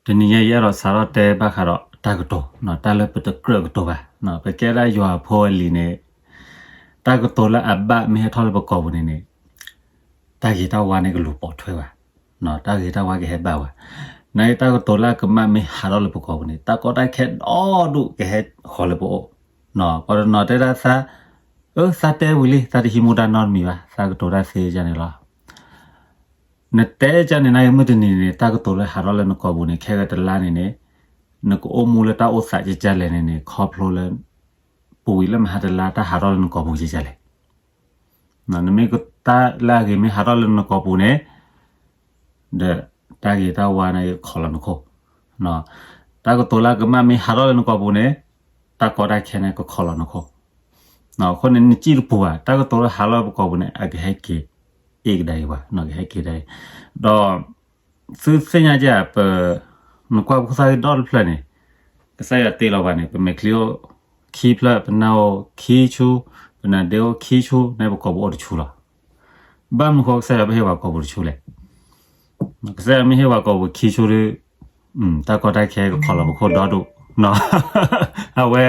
တနံၤညါယအဲၣ်ဒိးစးထီၣ်တဲဘၣ်ဃးဒီးတၢ်ကတိၤ, တၢ်လၢပတကြၢးကတိၤဘၣ်, ပကဲဒၣ်ယွၤအဖိအလံၤန့ၣ်, တၢ်ကတိၤလၢအဘၣ်မ့ၢ်ဟဲထီၣ်လၢပကိာ်ပူၤန့ၣ်န့ၣ်, တၢ်ဂ့ၤတၢ်ဝါန့ၣ်ကလူၤပိာ်ထွဲဘၣ်, တၢ်ဂ့ၤတၢ်ဝါကဟဲဘၣ်ဝဲ, နာ်က့တၢ်ကတိၤလၢအကမၣ်မ့ၢ်ဟးထီၣ်လၢပကိာ်ပူၤန့ၣ် တၢ်ကီတၢ်ခဲဒီဒူၣ်ကဟဲဃီၤလၢပအိၣ်, ပှၤတနီၤတဲဒၣ်သး, အၢ သးတဲဝံၤလံ သးတဟံးမူဒါနီတမံၤဘၣ် သးကတိၤတၢ်သ့ဒ်န့ၣ်လီၤ. နတဲဒ်န့ၣ်နာ်က့မုၢ်တနံၤန့ၣ် တၢ်ကတိၤလၢဟးထီၣ်လၢနကိာ်ပူၤန့ၣ် ခဲဂ့ၤတလါန့ၣ်န့ၣ်, နကအိၣ်မူလၢတၢ်အိၣ်သးကကလဲၣ်န့ၣ်န့ၣ် ခီဖျိလၢ ပူၤဝံၤလၢမဟါတလါတၢ်ဟးထီၣ်လၢနကိာ်ပူၤကကလဲၣ်, နမ့ၢ်တၢ်လၢအဂ့ၤမ့ၢ်ဟးထီၣ်လၢနကိာ်ပူၤန့ၣ် ဒီးတၢ်ဂ့ၤတၢ်ဝါန့ၣ်ကခီလီၤနခိၣ်, တၢ်ကတိၤလၢအကမၣ်မ့ၢ်ဟးထီၣ်လၢနကိာ်ပူၤန့ၣ် တၢ်ကီတၢ်ခဲန့ၣ်ကခီလီၤနခိၣ်, အဃိန့ၣ်နစံၣ်တပူၤဘၣ် တၢ်ကတိၤလၢဟးထီၣ်လၢပကိာ်ပူၤန့ၣ် အကဟဲက့ၤအ့ၣ်ကဒါအံၤဘၣ်, ကဟဲက့ၤဒၣ်အံၤ, ဒီး သုသ့ၣ်ညါကဲ ပ နကွၢ်ဖိသၣ်ဂ့ၤဒီတဖျၢၣ်န့ၣ် ကစၢ်ယွၤတ့လီၤပှၤန့ၣ် ပမဲာ်ချံအိၣ်ခံဖျၢၣ် ပနၢ်အိၣ်ခံဆူ ပနါဒ့အိၣ်ခံဆူ န့ၣ်ပကိာ်ပူၤအိၣ်တဆူလီၤ. ဘၣ်မနုၤဃိကစၢ်ယွၤဘၣ်ဟ့ၣ်ပှၤကိာ်ပူၤတဆူလဲၣ်. ကစၢ်ယွၤမ့ၢ်ဟ့ၣ်ပှၤကိာ်ပူၤခံဆူဒီး တၢ်ကီတၢ်ခဲကခီလီၤပခိၣ်ဒီဒူၣ်, အဝဲ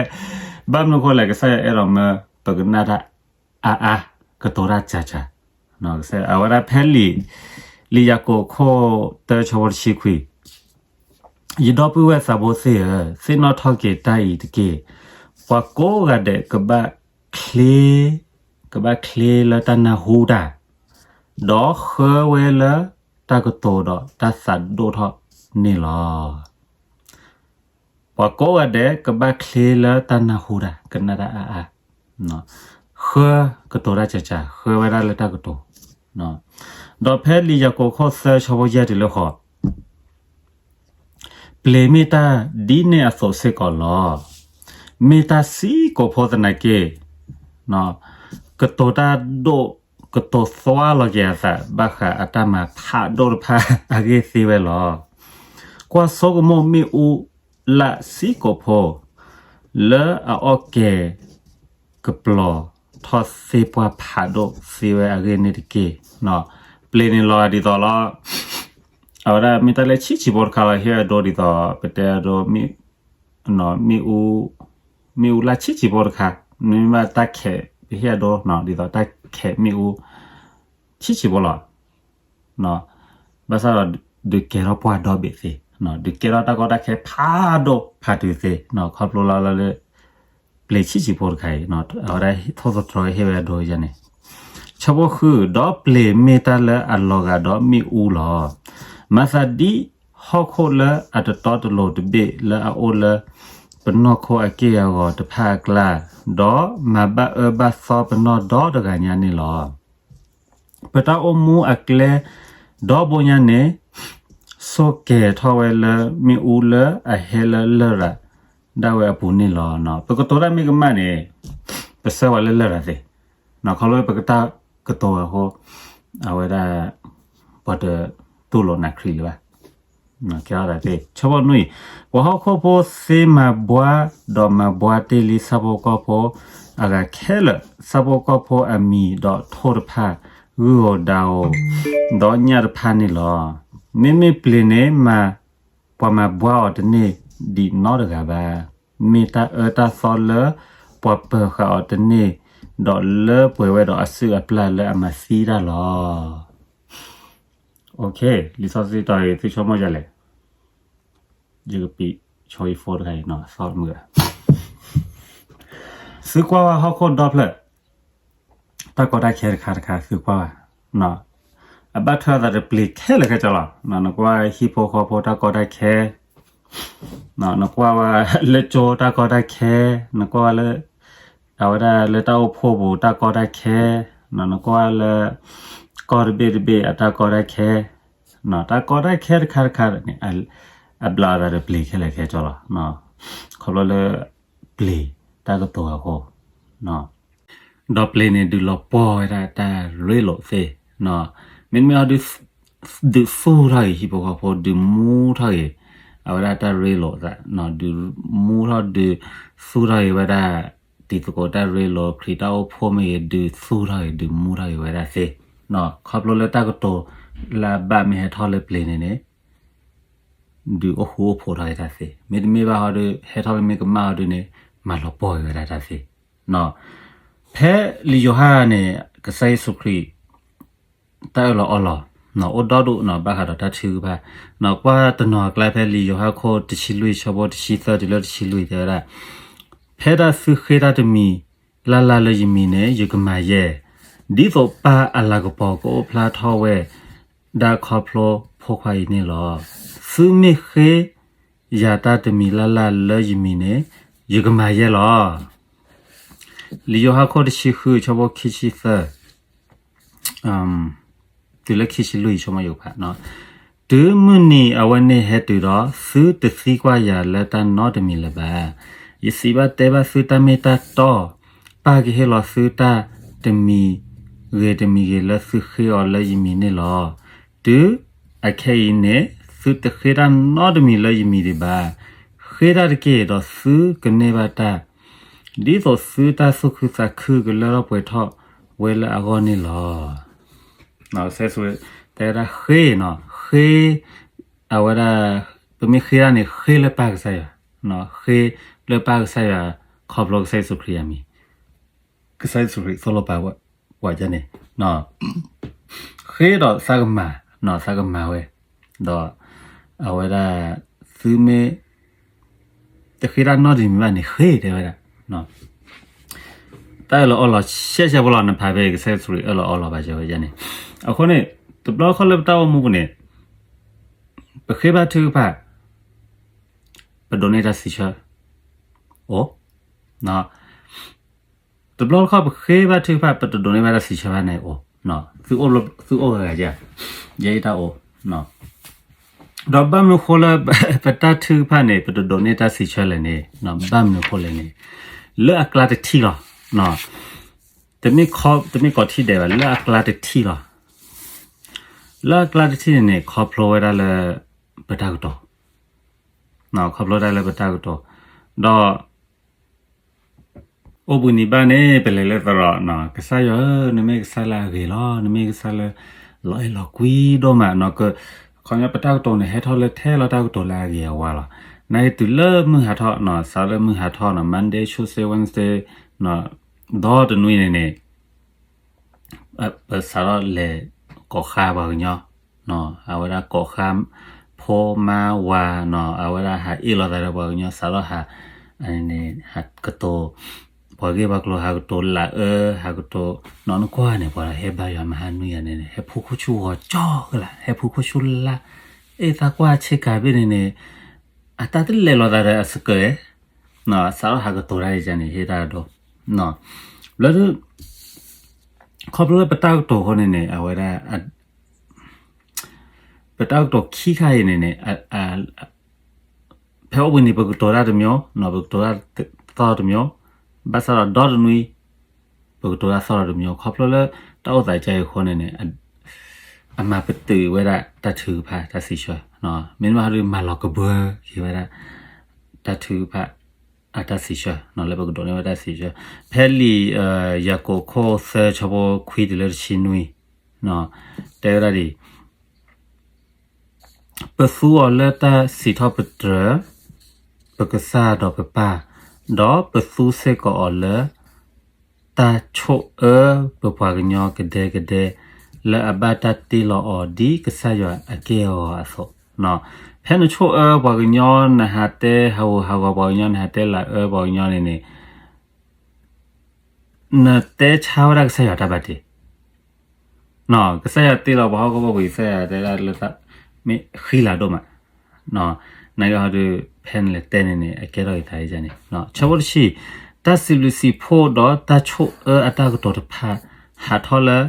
ဘၣ်မနုၤဃိလဲၣ် ကစၢ်ယွၤအဲၣ်ဒိးမၢပကနၣ်တၢ်အါအါ ကတိၤတၢ်စှၤစှၤ, အဝဲဒၣ်ဖဲလံာ် လံာ်ယၤကိာ်ခိၣ်တၢဆၢဖိတဆံခွံ ယဒီပုၢ်ဝဲၢ်သးဘိသ့ၣ်ဧၢ, သ့ၣ်နီၣ်ထီၣ်က့ၤတၢ်အံၤတက့ၢ်. ပှၤကိးဂၤဒဲးကဘၣ်ချ့, ကဘၣ်ချ့လၢတၢ်နၢ်ဟူတၢ်, ဒီးဃၢဝဲလၢတၢ်ကတိၤဒီးတၢ်သးဒိၣ်ထီၣ်န့ၣ်လီၤ. ပှၤကိးဂၤဒဲးကဘၣ်ချ့လၢတၢ်နၢ်ဟူတၢ် ကနၣ်တၢ်အါအါ, ဃၢကတိၤတၢ်စှၤစှၤ ဃၢဝဲဒၣ်လၢတၢ်ကတိၤ, ဒီးဖဲလံာ်ယၤကိာ်ခိၣ်သၢဆၢဖိယဲၢ်တုၤလၢဃိး ပျ့ၤမ့ၢ်တၢ်ဒ်န့ၣ်အသိးစ့ၢ်ကီးလီၤ. မ့ၢ်တၢ်စံးကိာ်ဖိသနာ်က့ ကတိၤတၢ်ဒိၣ် ကတိၤသွါလီၤက့ၤအသး ဘၣ်ဃးအတၢ်မၤဖးဒိၣ်တဖၣ်အဂ့ၢ်သ့ဝဲလီၤ. ကွၢ်ဆိကမိၣ်မ့ၣ်အူလၢစံးကိာ်ဖိ လၢအအီၣ်ကဲၤ ကပျီၤထီၣ်သ့ပှၢ်ဖးဒိၣ်သ့ဝဲအဂ့ၢ်န့ၣ်တက့ၢ်. ပျ့ၤန့ၣ်လီၤဒ်သိးလီၤ. အဝဲဒၣ်မ့ၢ်တၢ်လၢဆံးဆံးဖိတခါလီၤ ဟ့ၣ်အဒိဒ်သိး ပတဲအဒိ မ့ၣ်အူ မ့ၣ်အူလၢဆံးဆံးဖိတခါ, မ့မ့ၢ်ဘၣ်တၢ်ခဲး ပဟ့ၣ်အဒိ ဒ်သိးတၢ်ခဲးမ့ၣ်အူ ဆံးဆံးဖိလီၤ. ဘၣ်ဆၣ်ဒီး ဒုးကဲထီၣ်ပှၢ်ဒီဘ့ၣ်သ့, ဒုးကဲထီၣ်တၢ်ကီတၢ်ခဲဖးဒိၣ်ဖးတုၤသ့, ခီဖျိလၢလၢ ပျ့ၤဆံးဆံးဖိတခါအံၤ အဝဲဒၣ်ထိၣ်သတြီၤဟ့ၣ်ဝဲအဒိန့ၣ်, ဆၢဖိဃု, ဒီးပျ့ၤမ့ၢ်တၢ်လၢအလီၤဂာ်ဒီးမ့ၣ်အူလီၤ. မၤသးဒ်ဟီၣ်ခိၣ်လၢအတတီတလိၤတဘ့ၣ်လၢအအိၣ်လၢ ပနီၢ်ခိအက့ၢ်အဂီၤတဖၣ်အကျါ, ဒီးမၤဘၣ်အၢဘၣ်သီပနီၢ်ဒီတဂၤညါန့ၣ်လီၤ. ပတၢ်အိၣ်မူအကျဲ ဒီဘိညါန့ၣ် ဆိၣ်ကဲၤထီၣ်ဝဲလၢမ့ၣ်အူလၢအဟဲလၢလရာ်ဒၣ်ဝဲအပူၤန့ၣ်လီၤ. ပကတိၤတၢ်မ့ၢ်ကမၣ်န့ၣ် ပဆၢဝဲလၢလရာ်သ့, ခီဖျိပကတၢ်ကတိၤအဃိ အဝဲဒၣ် ပှၤတတူၢ်လိာ်နၢ်ခရံာ်လၢၤဘၣ်. ဆၢဖိနွံ, ပှၤဟီၣ်ခိၣ်ဖိသ့မၤဘှါ ဒီးမၤဘှါတ့ၢ်လံဆၣ်ဖိကီၢ်ဖိအဂၤခဲလၢာ်, ဆၣ်ဖိကီၢ်ဖိအမံၤဒီးထိၣ်တဖၣ် ဂုၢ်ဧိၤဒၤဧိၤ ဒီးညၣ်တဖၣ်န့ၣ်လီၤ. မ့မ့ၢ်ပျ့ၤန့ၣ် ပှၤမၤဘှါအီၤတန့ၢ်ဒံးနီတဂၤဘၣ်. မ့ၢ်တၢ်အၢတၢ်သီလၢပှၤပၢၤဃာ်အီၤတန့ၢ်, ဒီးလၢပှဲၤဝဲဒီးအစုၣ်အပျၢ်လၢအမၤသံတၢ်လီၤ. လံာ်စီဆှံတီၤအံၤ သုဆိကမိၣ်ဒ်လဲၣ်. ယကပံးဆိယဖိတခါအံၤ သီတမုာ်, သုကွၢ်ဝဲဟီၣ်ခိၣ်ဒီဖျၢၣ် တၢ်ကီတၢ်ခဲတခါတခါ သုကွၢ်ဘၣ်, အဘၣ်ထွဲအသးဒီးပျ့ၤခဲလၢာ်ခဲဆ့လီၤ. နကွၢ်ဟံၣ်ဖိဃီဖိတၢ်ကီတၢ်ခဲ, နကွၢ်ဝဲလၢကၠိတၢ်ကီတၢ်ခဲ, နကွၢ်ဝဲလၢ အဝဲဒၣ်လၢတၢ်အိၣ်ဖှိၣ်ပူၤတၢ်ကီတၢ်ခဲ, နကွၢ်လၢ ကီၢ်တဘ့ၣ်တဘ့ၣ်အတၢ်ကီတၢ်ခဲ, တၢ်ကီတၢ်ခဲတခါတခါန့ၣ် အဘၣ်ထွဲအသးဒီးပျ့ၤခဲလၢာ်ခဲဆ့လီၤ. ခီဖျိလၢ ပျ့ၤတၢ်ကတိၤအဃိ ဒီးပျ့ၤန့ၣ် ဒုးလီၤပှီၢ်ဝဲဒၣ်တၢ်ရ့လိာ်သ့, မ့တမ့ၢ်အီၤ ဒုးသူၣ်ထီၣ်အံၤ ဟံၣ်ဖိဃီဖိ ဒုးမူထီၣ်အံၤ အဝဲဒၣ်တၢ်ရ့လိာ်သး, ဒုးမူထီၣ် ဒုးသူၣ်ထီၣ်အံၤဝဲဒၣ် တံၤသကိးတၢ်ရ့လိာ် ခရံာ်တၢ်အိၣ်ဖှိၣ်မ့ၢ်ဂ့ၤ ဒုးသူၣ်ထီၣ်အံၤ ဒုးမူထီၣ်အံၤဝဲဒၣ်သ့, ခီဖျိလၢတၢ်ကတိၤလၢအဘၣ်မ့ၢ်ဟဲထီၣ်လၢပျ့ၤန့ၣ်န့ၣ် ဒုးအိၣ်ဃူအိၣ်ဖိးထီၣ်က့ၤတၢ်သ့, မ့တမ့ၢ်ဘၣ်ဟီဒုး ဟဲထီၣ်လၢမ့ၢ်ကမၣ်ဟီဒုးန့ၣ် မၤလီၤပှီၢ်က့ၤဝဲဒၣ်တၢ်သ့. ဖဲလံာ်ယိၤဟၣ်န့ၣ် ကစၢ်ယ့ၣ်ၡူးခရံာ် တၢ်အၢၣ်လီၤအီလီၤ အိၣ်ဒီဒူၣ်နီၤ ဘၣ်ဃးဒီးတၢ်ထုကဖၣ်နီၤ. ကွၢ်တနီၤအကျါဖဲလံာ်ယိၤဟၣ်ခိၣ်တဆံလွံၢ် ဆၢဖိတဆံသၢတုၤလၢတဆံလွံၢ်တဲဝဲဒၣ်, ဖဲဒၣ်သုဃ့တၢ်တမံၤလၢ်လၢ်လၢယမံၤန့ၣ် ယကမၤယဲၢ်, ဒ်သိးပၢ်အလၤကပီၤကအိၣ်ဖျါထီၣ်ဝဲဒၣ်ခီဖျိဖိခွါအံၤန့ၣ်လီၤ. သုမ့ၢ်ဃ့ယၤတၢ်တမံၤလၢ်လၢ်လၢယမံၤန့ၣ် ယကမၤယဲၢ်လီၤ. လံာ်ယိၤဟၣ်ခိၣ်တဆံဃု ဆၢဖိခံဆံသၢ တုၤလၢခံဆံလွံၢ် ယဆိကမိၣ်ယကဖး, တုၤမုၢ်နံၤအဝဲန့ၣ်ဟဲတုၤဒီး သုတသံကွၢ်ယၤလၢတၢ်နီတမံၤလၢၤဘၣ်. ယစံးဘၣ်တဲဘၣ်သုတၢ်မ့ၢ်တၢ်တီ, ပၢ်ကဟ့ၣ်လီၤသုတၢ်တမံၤဂ့ၤတမံၤဂ့ၤလၢသုဃ့အီၤလၢယမံၤန့ၣ်လီၤ. တုၤအခဲအံၤန့ၣ် သုတဃ့တၢ်နီတမံၤလၢယမံၤဒံးဘၣ်. ဃ့တၢ်တက့ၢ်, ဒီးသုကန့ၢ်ဘၣ်တၢ် ဒ်သိးသုတၢ်သူၣ်ခုသးခုကလၢထီၣ်ပှဲၤထီၣ်ဝဲလၢအဂီၢ်န့ၣ်လီၤ. ကစၢ်ယ့ၣ်ၡူးတဲဝဲဒၣ်ဃ့နီၤ, ဃ့, အဝဲဒၣ် ပမ့ၢ်ဃ့တၢ်န့ၣ် ဃ့လၢပၢ်ကစၢ်ယွၤ, ဃ့လၢပၢ်ကစၢ်ယွၤ ခီဖျိကစၢ်ယ့ၣ်ၡူးခရံာ်အမံၤ, ကစၢ်ယ့ၣ်ၡူးခရံာ်သိၣ်လိပာ်ပှၤန့ၣ် ဃ့ဒီးသးကမၤ, သးကမၤဝဲ, ဒီးအဝဲဒၣ် သုမ့ၢ်တဃ့တၢ်နီတမံၤဘၣ်န့ၣ် ဃ့တဲဝဲဒၣ် တၢ်အၢၣ်လီၤအီလီၤရှဲရှဲဖိလီၤ. နဖးဖဲကစၢ်ယ့ၣ်ၡူးခရံာ် အၢၣ်လီၤအီလီၤဘၣ်စၢၤဝဲန့ၣ်, အဃိန့ၣ် တဘျီတခီၣ်လၢပတၢ်အိၣ်မူပူၤန့ၣ် ပဃ့ဘါထုကဖၣ် ပဒိးန့ၢ်တၢ်စံးဆၢ, အိၣ် တဘျီတခီၣ်ပဃ့ဘါထုကဖၣ် ပတဒိးန့ၢ်ဘၣ်တၢ်စံးဆၢဘၣ်န့ၣ်အိၣ်, သုအိၣ်ဂၤဂၤဧါ, ယဲအံၤတၢ်အိၣ်, ဒီးဘၣ်မနုၤဃိလၢ ပတၢ်ထုကဖၣ်န့ၣ် ပတဒိးန့ၢ်တၢ်စံးဆၢလဲၣ်န့ၣ်, ဘၣ်မနုၤဃိလဲၣ်န့ၣ်, လၢအကျါတထံၣ်လီၤ, တမ့ၢ်ကိးထံၣ်ဒဲးဘၣ်, လၢအကျါတထံၣ်လီၤ. လၢအကျါတထံၣ်န့ၣ်န့ၣ် ခီဖျိဝဲဒၣ်လၢ ပတၢ်ကတိၤ, ခီဖျိဝဲဒၣ်လၢပတၢ်ကတိၤ, ဒီး အိၣ်ဘှံးနံၤဘၣ်န့ၣ် ပလဲၤလၢသရိာ်, ကစၢ်ယွၤဧၢ, နမ့ၢ်ကစၢ်လၢအဂ့ၤလီၤ, နမ့ၢ်ကစၢ်လၢ လီၤအဲၣ်လီၤကွံဒိၣ်မးနီၤ, ခီပညီပတၢ်ကတိၤန့ၣ် ဟဲထီၣ်လၢထဲလီၤတၢ်ကတိၤလၢအဂ့ၤအဝါလီၤ. နာ်က့တုၤလၢမုၢ်ဟးထီၣ်, စးလၢမုၢ်ဟးထီၣ်နီၤ, Monday, Tuesday, Wednesday, ဒီတနွံန့ၣ်န့ၣ် ပစးထီၣ်လဲၤကိးဃါပှၤကညီ, အဝဲဒၣ်ကိးဃါ ဖိမါဝၤနီၤ, အဝဲဒၣ်ဟးအ့ၣ်လိာ်သးဒီးပှၤကညီ စးထီၣ်ဟး, ဟးကတိၤ ပှၤဂ့ၢ်ပှၤကျိၤ, ဟးကတိၤလၢအၢ, ဟးကတိၤနီၢ်နကွၢ်န့ၣ်, ပှၤဟဲဘါယွၤမဟါနွံဂၤန့ၣ်, ဟဲဖူခိၣ်ဆူဂီၤကၠီကလး, ဟဲဖူခိၣ်ဆူလါ, အ့ၣ်သးကွၢ်ဆ့ကၤဘ့ၣ်န့ၣ်န့ၣ်, အတၢ်တလဲၤလိာ်သးဒီးအစကၢၤ, စးထီၣ်ဟးကတိၤတၢ်အံၤန့ၣ် ဟ့ၣ်တၢ်ဒိ, ဘျီဒုး ခီဖျိလၢပတၢ်ကတိၤအဃိန့ၣ်န့ၣ် အဝဲဒၣ် ပတၢ်ကတိၤခံခါအံၤန့ၣ်န့ၣ်, ဖဲအိၣ်ဘှံးနံၤ ပကတိၤတၢ်တမျိုး, ပကတိၤတၢ်သီၣ်တမျိုး, ဘၣ်ဆၣ်ဒီးဒီတနွံ ပကတိၤတၢ်သီၣ်တမျိုး, ခီဖျိလၢတၢ်အိၣ်သးကါအံၤအဃိန့ၣ်န့ၣ်, အမၤပတုာ်ဝဲဒၣ်တၢ်ထုကဖၣ်တၢ်စံးဆၢ, မ့တမ့ၢ်ဟီဒုးမၤလီၤကဘၢက့ၤဝဲဒၣ် တၢ်ထုကဖၣ်အတၢ်စံးဆၢ, လၢပကဒိးန့ၢ်ဝဲတၢ်စံးဆၢ, ဖဲလံာ်ယၤကိာ်ခိၣ်သၢ ဆၢဖိခွံတုၤလၢတဆံနွံ တဲဝဲဒၣ်ဒ်အံၤ, ပသူအီၤလၢတၢ်စံးထီၣ်ပတြၢၤ ပကစၢ်ဒီးပပၢ်, ဒီးပသူစ့ၢ်ကီးအီၤလၢ တၢ်ဆိၣ်အၢပပှၤကညီကဒဲကဒဲ လၢအဘၣ်တၢ်တ့လီၤအီၤဒ်ကစၢ်ယွၤအက့ၢ်အဂီၤအသိး, ဖဲနဆိၣ်အၢပှၤကညီ နဟးတဲဟးဂူာ်ဟးဂီၤပှၤကညီ နဟးတဲလၢအၢပှၤကညီန့ၣ်န့ၣ် နတဲဆါဝဲဒၣ်ကစၢ်ယွၤတၢ်ဘၣ်တ့, ကစၢ်ယွၤတ့လီၤပှၤဟီၣ်ခိၣ်ဖိပှၤ ကစၢ်ယွၤတဲဒၣ်လၢ မ့ၢ်ဃံလၤဒိၣ်မး, နာ်က့ဟီဒုး ဖဲနလဲၤတဲန့ၣ်န့ၣ် အကဲထီၣ်က့ၤသးန့ၣ်, ဆၢဖိတဆံ, တၢ်စံးဘျုးစံးဖှိၣ်ဒီးတၢ်ဆိၣ်အၢအတၢ်ကတိၤတဖၣ် ဟးထီၣ်လၢ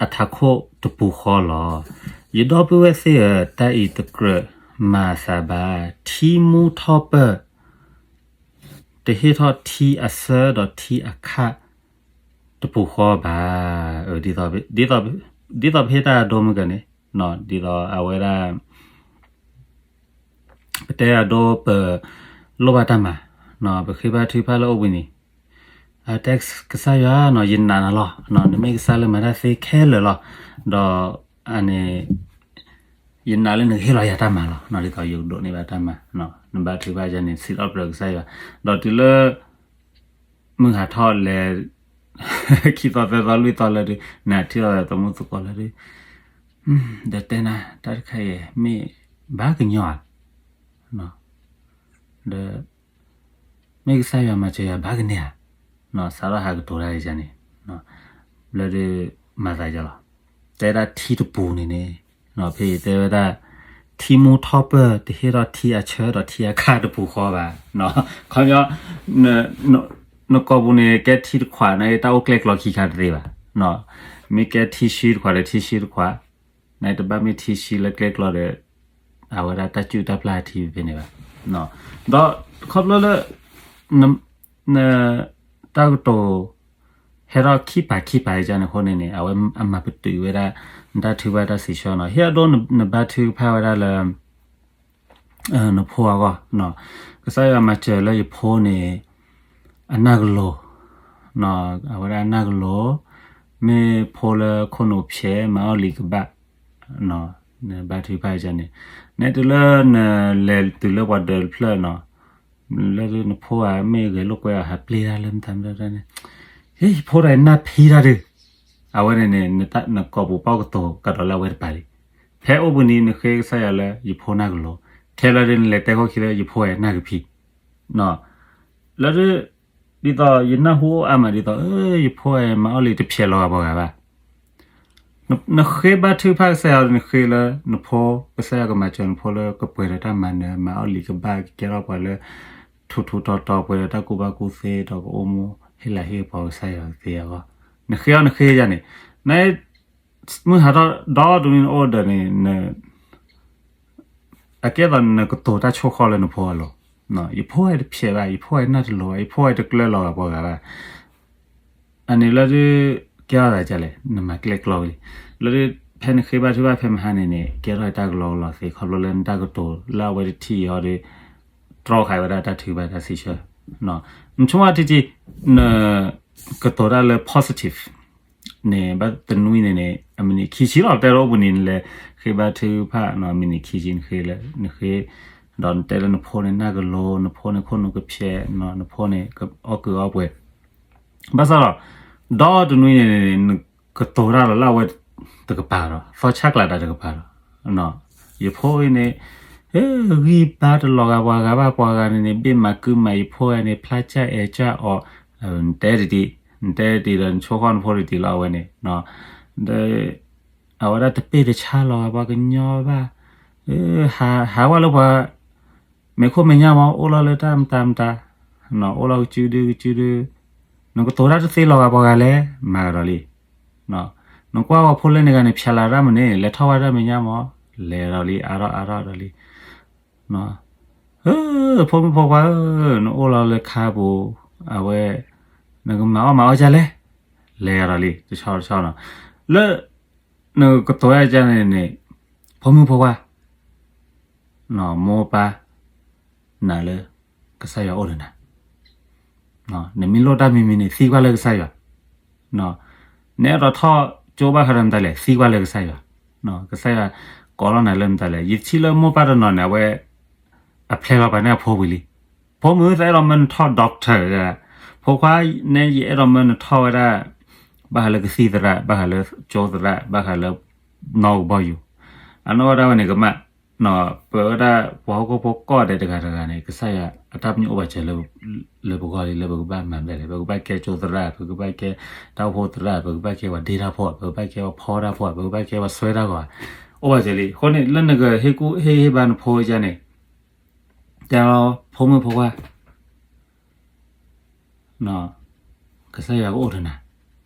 အထးခိၣ်တပူၤဃီလီၤ. ယဒီပုၢ်ဝဲၢ်သ့ၣ်ဧၢ, တၢ်အံၤတကြၢးမၤအသးဘၣ်. ထံမူထီၣ်ပၢၢ် တဟ့ၣ်ထီၣ်ထံအဆၢဒီးထံအခၣ်တပူၤဃီဘၣ်. ဒ်သိးပဟ့ၣ်တၢ်အဒိမုၢ်ကန့ၣ်, ဒ်သိးအဝဲဒၣ် ပတဲအဒိ ပလိၣ်ဘၣ်တၢ်မၤ, ပဃ့ဘါထုကဖၣ်လၢအိၣ်ဘှံးနံၤ, အတဲကစၢ်ယွၤနီၤ, ယနာ်နၤလီၤ, နမ့ၢ်ကစၢ်လၢမၤတၢ်သ့ခဲလၢာ်လီၤ. ဒီးအန့ၣ် ယနာ်လၢနကဟ့ၣ်လီၤယၤတၢ်မၤလီၤ, ဒ်သိးယကဒိးန့ၢ်ဘၣ်တၢ်မၤ, နဘါထုကဖၣ်ယၤန့ၣ် စံးထီၣ်ပတြၢၤကစၢ်ယွၤ, ဒီးတုၤလၢ မုၢ်ဟးထီၣ်လဲၤ ခံသီသၢသီလွံၢ်သီလၢဒုး နထံၣ်လီၤသမူသကိးလၢဒုး, ဒီးတဲနၤ တၢ်တခါအံၤ မ့ၢ်ဘၣ်ကညီဧါ, ဒီး မ့ၢ်ကစၢ်ယွၤမၤစၢၤယၤဘၣ်ကန့ၢ်ဧါ, စးထီၣ်ဟးကတိၤတၢ်ယၤန့ၣ်, လၢဒုး မၤသးယၤလီၤ, တဲဒၣ်ထံတပူၤန့ၣ်န့ၣ်, ဖဲယတဲဝဲဒၣ် ထံမူထီၣ်ပၢၢ်တဟ့ၣ်ထီၣ်ထံအဆၢဒီးထံအခါတပူၤဃီဘၣ်, ခီပညီ နကိာ်ပူၤန့ၣ် ကဲထံတခွးန့ၣ် တၢ်အိၣ်ကျဲကျီခံခါတသ့ဘၣ်, မ့ၢ်ကဲထံဆှံတခွးဒီးထံဆှံတခွး, နတဘၣ်မ့ၢ်ထံဆှံလၢကျဲကျီဒီး အဝဲဒၣ်တၢ်ကူၣ်တၢ်ဖျါထံဖဲန့ၣ်ဘၣ်, ဒီးခီဖျိလၢ တၢ်ကတိၤ ဟဲထီၣ်ခံပၤခံပၤအံၤန့ၣ်အဃိန့ၣ်န့ၣ် အဝဲအမၤပတုာ်ဝဲဒၣ် နတၢ်ထုကဖၣ်တၢ်စံးဆၢနီၤ, ဟ့ၣ်အဒိ နဘါထုကဖၣ်ဝဲဒၣ်လၢ နဖိအဂီၢ်, ကစၢ်ယွၤမၤစၢၤလၢယဖိန့ၣ် အနၢ်ကလိၤ, အဝဲဒၣ်အနၢ်ကလိၤ, မ့ၢ်ဖိလၢခိၣ်နူာ်ဖျဲး မၤအီၣ်လံာ်ကဘၣ်, နဘါထုကဖၣ်န့ၣ်, နတုၤလၢနလဲၤတုၤလၢပှၤဒၢးတဖျၢၣ်နီၤ, လၢနဖိဧါ မ့ၢ်ဂဲၤလိာ်ကွဲအီၤ ဟးပျ့ၤတၢ်လၢမတၤမတၤန့ၣ်, ဟ့ၣ် ယဖိတဂၤအံၤနၢ်ဖံးတၢ်ဒုး, အဝဲန့ၣ်န့ၣ် နကိာ်ပူၤပီၣ်ကတိၤကဒီးလၢအဝဲတပၤလံ, ဖဲအိၣ်ဘှံးနံၤ နဃ့ကစၢ်ယွၤလၢယဖိနၢ်ကလိၤ, ထဲလၢဒုးနလဲၤတဲခိၣ်ခံလၢယဖိအံၤနၢ်ကဖံး, လၢဒုး ဒ်သိးယနၢ်ဟူအိၣ်အါမးဒ်သိး ယဖိအံၤ မၤအီၣ်လံာ်တဖျဲးလီၤဂာ်ပှၤဂၤဘၣ်, နဃ့ဘါထုကဖၣ်ကစၢ်ယွၤ နဃ့လၢနဖိ ကစၢ်ယွၤကမၤစၢၤနဖိလၢကပှဲၤဒီးတၢ်မၤနၢၤ မၤအီၣ်လံာ်ကဘၣ် ကကဲထီၣ်ပှၤလၢ ထူးထူးတီၤတီၤ ပှဲၤဒီးတၢ်ကူၣ်ဘၣ်ကူၣ်သ့ ဒီးကအိၣ်မူဟ့ၣ်လၤဟ့ၣ်ကပီၤကစၢ်ယွၤကသ့အဂီၢ်, နဃ့အီၤနဃ့ယၤန့ၣ်, န မုၢ်ဟးထီၣ်ဒီတနွံနအိၣ်ဒီးန့ၣ် အကဲသိးနကတိၤတၢ်ဆိၣ်ဃီလၢနဖိအလိၤ, ယဖိအံၤတဖျဲးဘၣ်, ယဖိအံၤနၢ်တလိၤဘၣ်, ယဖိအံၤတကျၢၤလီၤဂာ်ပှၤဂၤဘၣ်, အန့ၣ်လၢဒုး ကဲထီၣ်သးဒ်လဲၣ် နမၤကျဲကျီဝဲလံ, လၢဒုး ဖဲနဃ့ဘါထုကဖၣ်ဖဲမဟါန့ၣ်န့ၣ် ကဲထီၣ်တၢ်ကလီကလီသ့ ခီဖျိလၢနတၢ်ကတိၤလၢအဝဲတထံၣ်အီၤဒီး တြီဃာ်ဝဲဒၣ်တၢ်ထုကဖၣ်တၢ်စံးဆၢ, နဆိကမိၣ်ထံထံ န ကတိၤတၢ်လၢ positive န့ၣ် ဘၣ်တနွံန့ၣ်န့ၣ် အမံးနံးခံဆံလီၤ တဲလီၤအိၣ်ဘှံးနံၤ နလဲၤဃ့ဘါထုကဖၣ် မံးနံးခံဆံ နဃ့လၢ နဃ့ ဒီးနတဲလၢနဖိန့ၣ် နၢ်ကလိၤ နဖိန့ၣ် ခိၣ်နူာ်ကဖျဲး နဖိန့ၣ် အီၣ်ကုာ်အီပှဲၤ ဘၣ်ဆၣ်ဒီး ဒီတနွံန့ၣ် နကတိၤတၢ်လီၤလၢအဝဲတကပၤဒီး သီဆၣ်ကျးတၢ်တကပၤဒီး ယဖိအံၤန့ၣ် ဂံၢ်ဘါတလီၤဂာ်ပှၤဂၤဘၣ် ပှၤဂၤန့ၣ်န့ၣ် ဘ့ၣ်မးကုမး ယဖိဂၤန့ၣ် ဖျါကၢ်အဲၣ်ကၢ်အီၤ နတဲတဒံး နတဲတဒံးဒီး နဆိကမိၣ်နဖိတဒံးလီၤ အဝဲန့ၣ် ဒီး အဝဲဒၣ်တပ့ၢ်တဆါလီၤဂာ်ပှၤကညီဘၣ် ဟးဝဲလၢပှၤ မဲာ်ခိၣ်မဲာ်ညါမး အိၣ်လီၤလၢတၢ်မတၤမတၤ အိၣ်လီၤကစုဒုကစုဒု နကတိၤတၢ်တသ့လီၤဂာ်ပှၤဂၤလဲၣ် မၤကဒီးလံ နကွၢ်ဝဲဖိလၢန့ၣ်ဂၤန့ၣ် ဖျါလၢ်တၢ်မနုၤန့ၣ် လဲၤထီၣ်ဝဲတၢ်မဲာ်ညါမး လဲၤဒီးလံ အါထီၣ်အါထီၣ်ဒီးလံ ဖိမုၣ်ဖိခွါဧၢ နအိၣ်လီၤလၢခါပူၤ အဝဲ နကမၤအီၣ်မၤအီၣ်ဒ်လဲၣ် လဲၤဒီးလံ တဆီတဆီနီၤ လၢ နကတိၤဒ်န့ၣ်န့ၣ် ဖိမုၣ်ဖိခွါ မိၢ်ပၢ် နာ်လၢ ကစၢ်ယွၤအိၣ်ဒီးနၤ နမ့ၢ်လိၣ်တၢ်မံၤမံၤန့ၣ် သံကွၢ်လၢကစၢ်ယွၤ နအဲၣ်ဒိးထီၣ်ကၠိဘၣ်ဃးဒီးမတၤလဲၣ် သံကွၢ်လၢကစၢ်ယွၤ ကစၢ်ယွၤကိးလီၤနၤလၢမတၤလဲၣ် ယထံၣ်လၢမိၢ်ပၢ်တနီၤန့ၣ် အဝဲ အဖျဲလီၤပာ်န့ၢ်အဖိဝံၤလံ ဖိမုၣ် သးအဲၣ်ဒိးမၢနထီၣ် doctor ဖိခွါ နဲယအဲၣ်ဒိးမၢနထီၣ်ဝဲဒၣ် ဘၣ်ဃးလၢကသံၣ်သရၣ် ဘၣ်ဃးလၢကၠိသရၣ် ဘၣ်ဃးလၢ နီၣ်ကဘီယူၤ အနီၢ်ဝဲဒၣ်ဝဲန့ၣ်ကမၣ် ပဝဲဒၣ်ပှၤဟီၣ်ခိၣ်ဖိကိးဂၤဒဲးတဂၤတဂၤန့ၣ် ကစၢ်ယွၤအတၢ်ပညိၣ်အိၣ်ဘၣ်စၢၤလၢပဂီၢ်လံ လၢပကဘၣ်မၤမတၤလဲၣ် ပကဘၣ်ကဲကၠိသရၣ် ပကဘၣ်ကဲတၢ်အိၣ်ဖှိၣ်သရၣ် ပကဘၣ်ကဲပှၤဒ့တၢ်ဖိ ပကဘၣ်ကဲပှၤဖီတၢ်ဖိ ပကဘၣ်ကဲပှၤစွဲတၢ်ဂီၤ အိၣ်ဘၣ်စၢၤလံ အဃိန့ၣ် လၢနကဟ့ၣ်ကူၣ်ဟ့ၣ်ဟ့ၣ်ဘါနဖိယါန့ၣ် တဲလီၤ ဖိမုၣ်ဖိခွါ ကစၢ်ယွၤကအိၣ်ဒီးနၤ,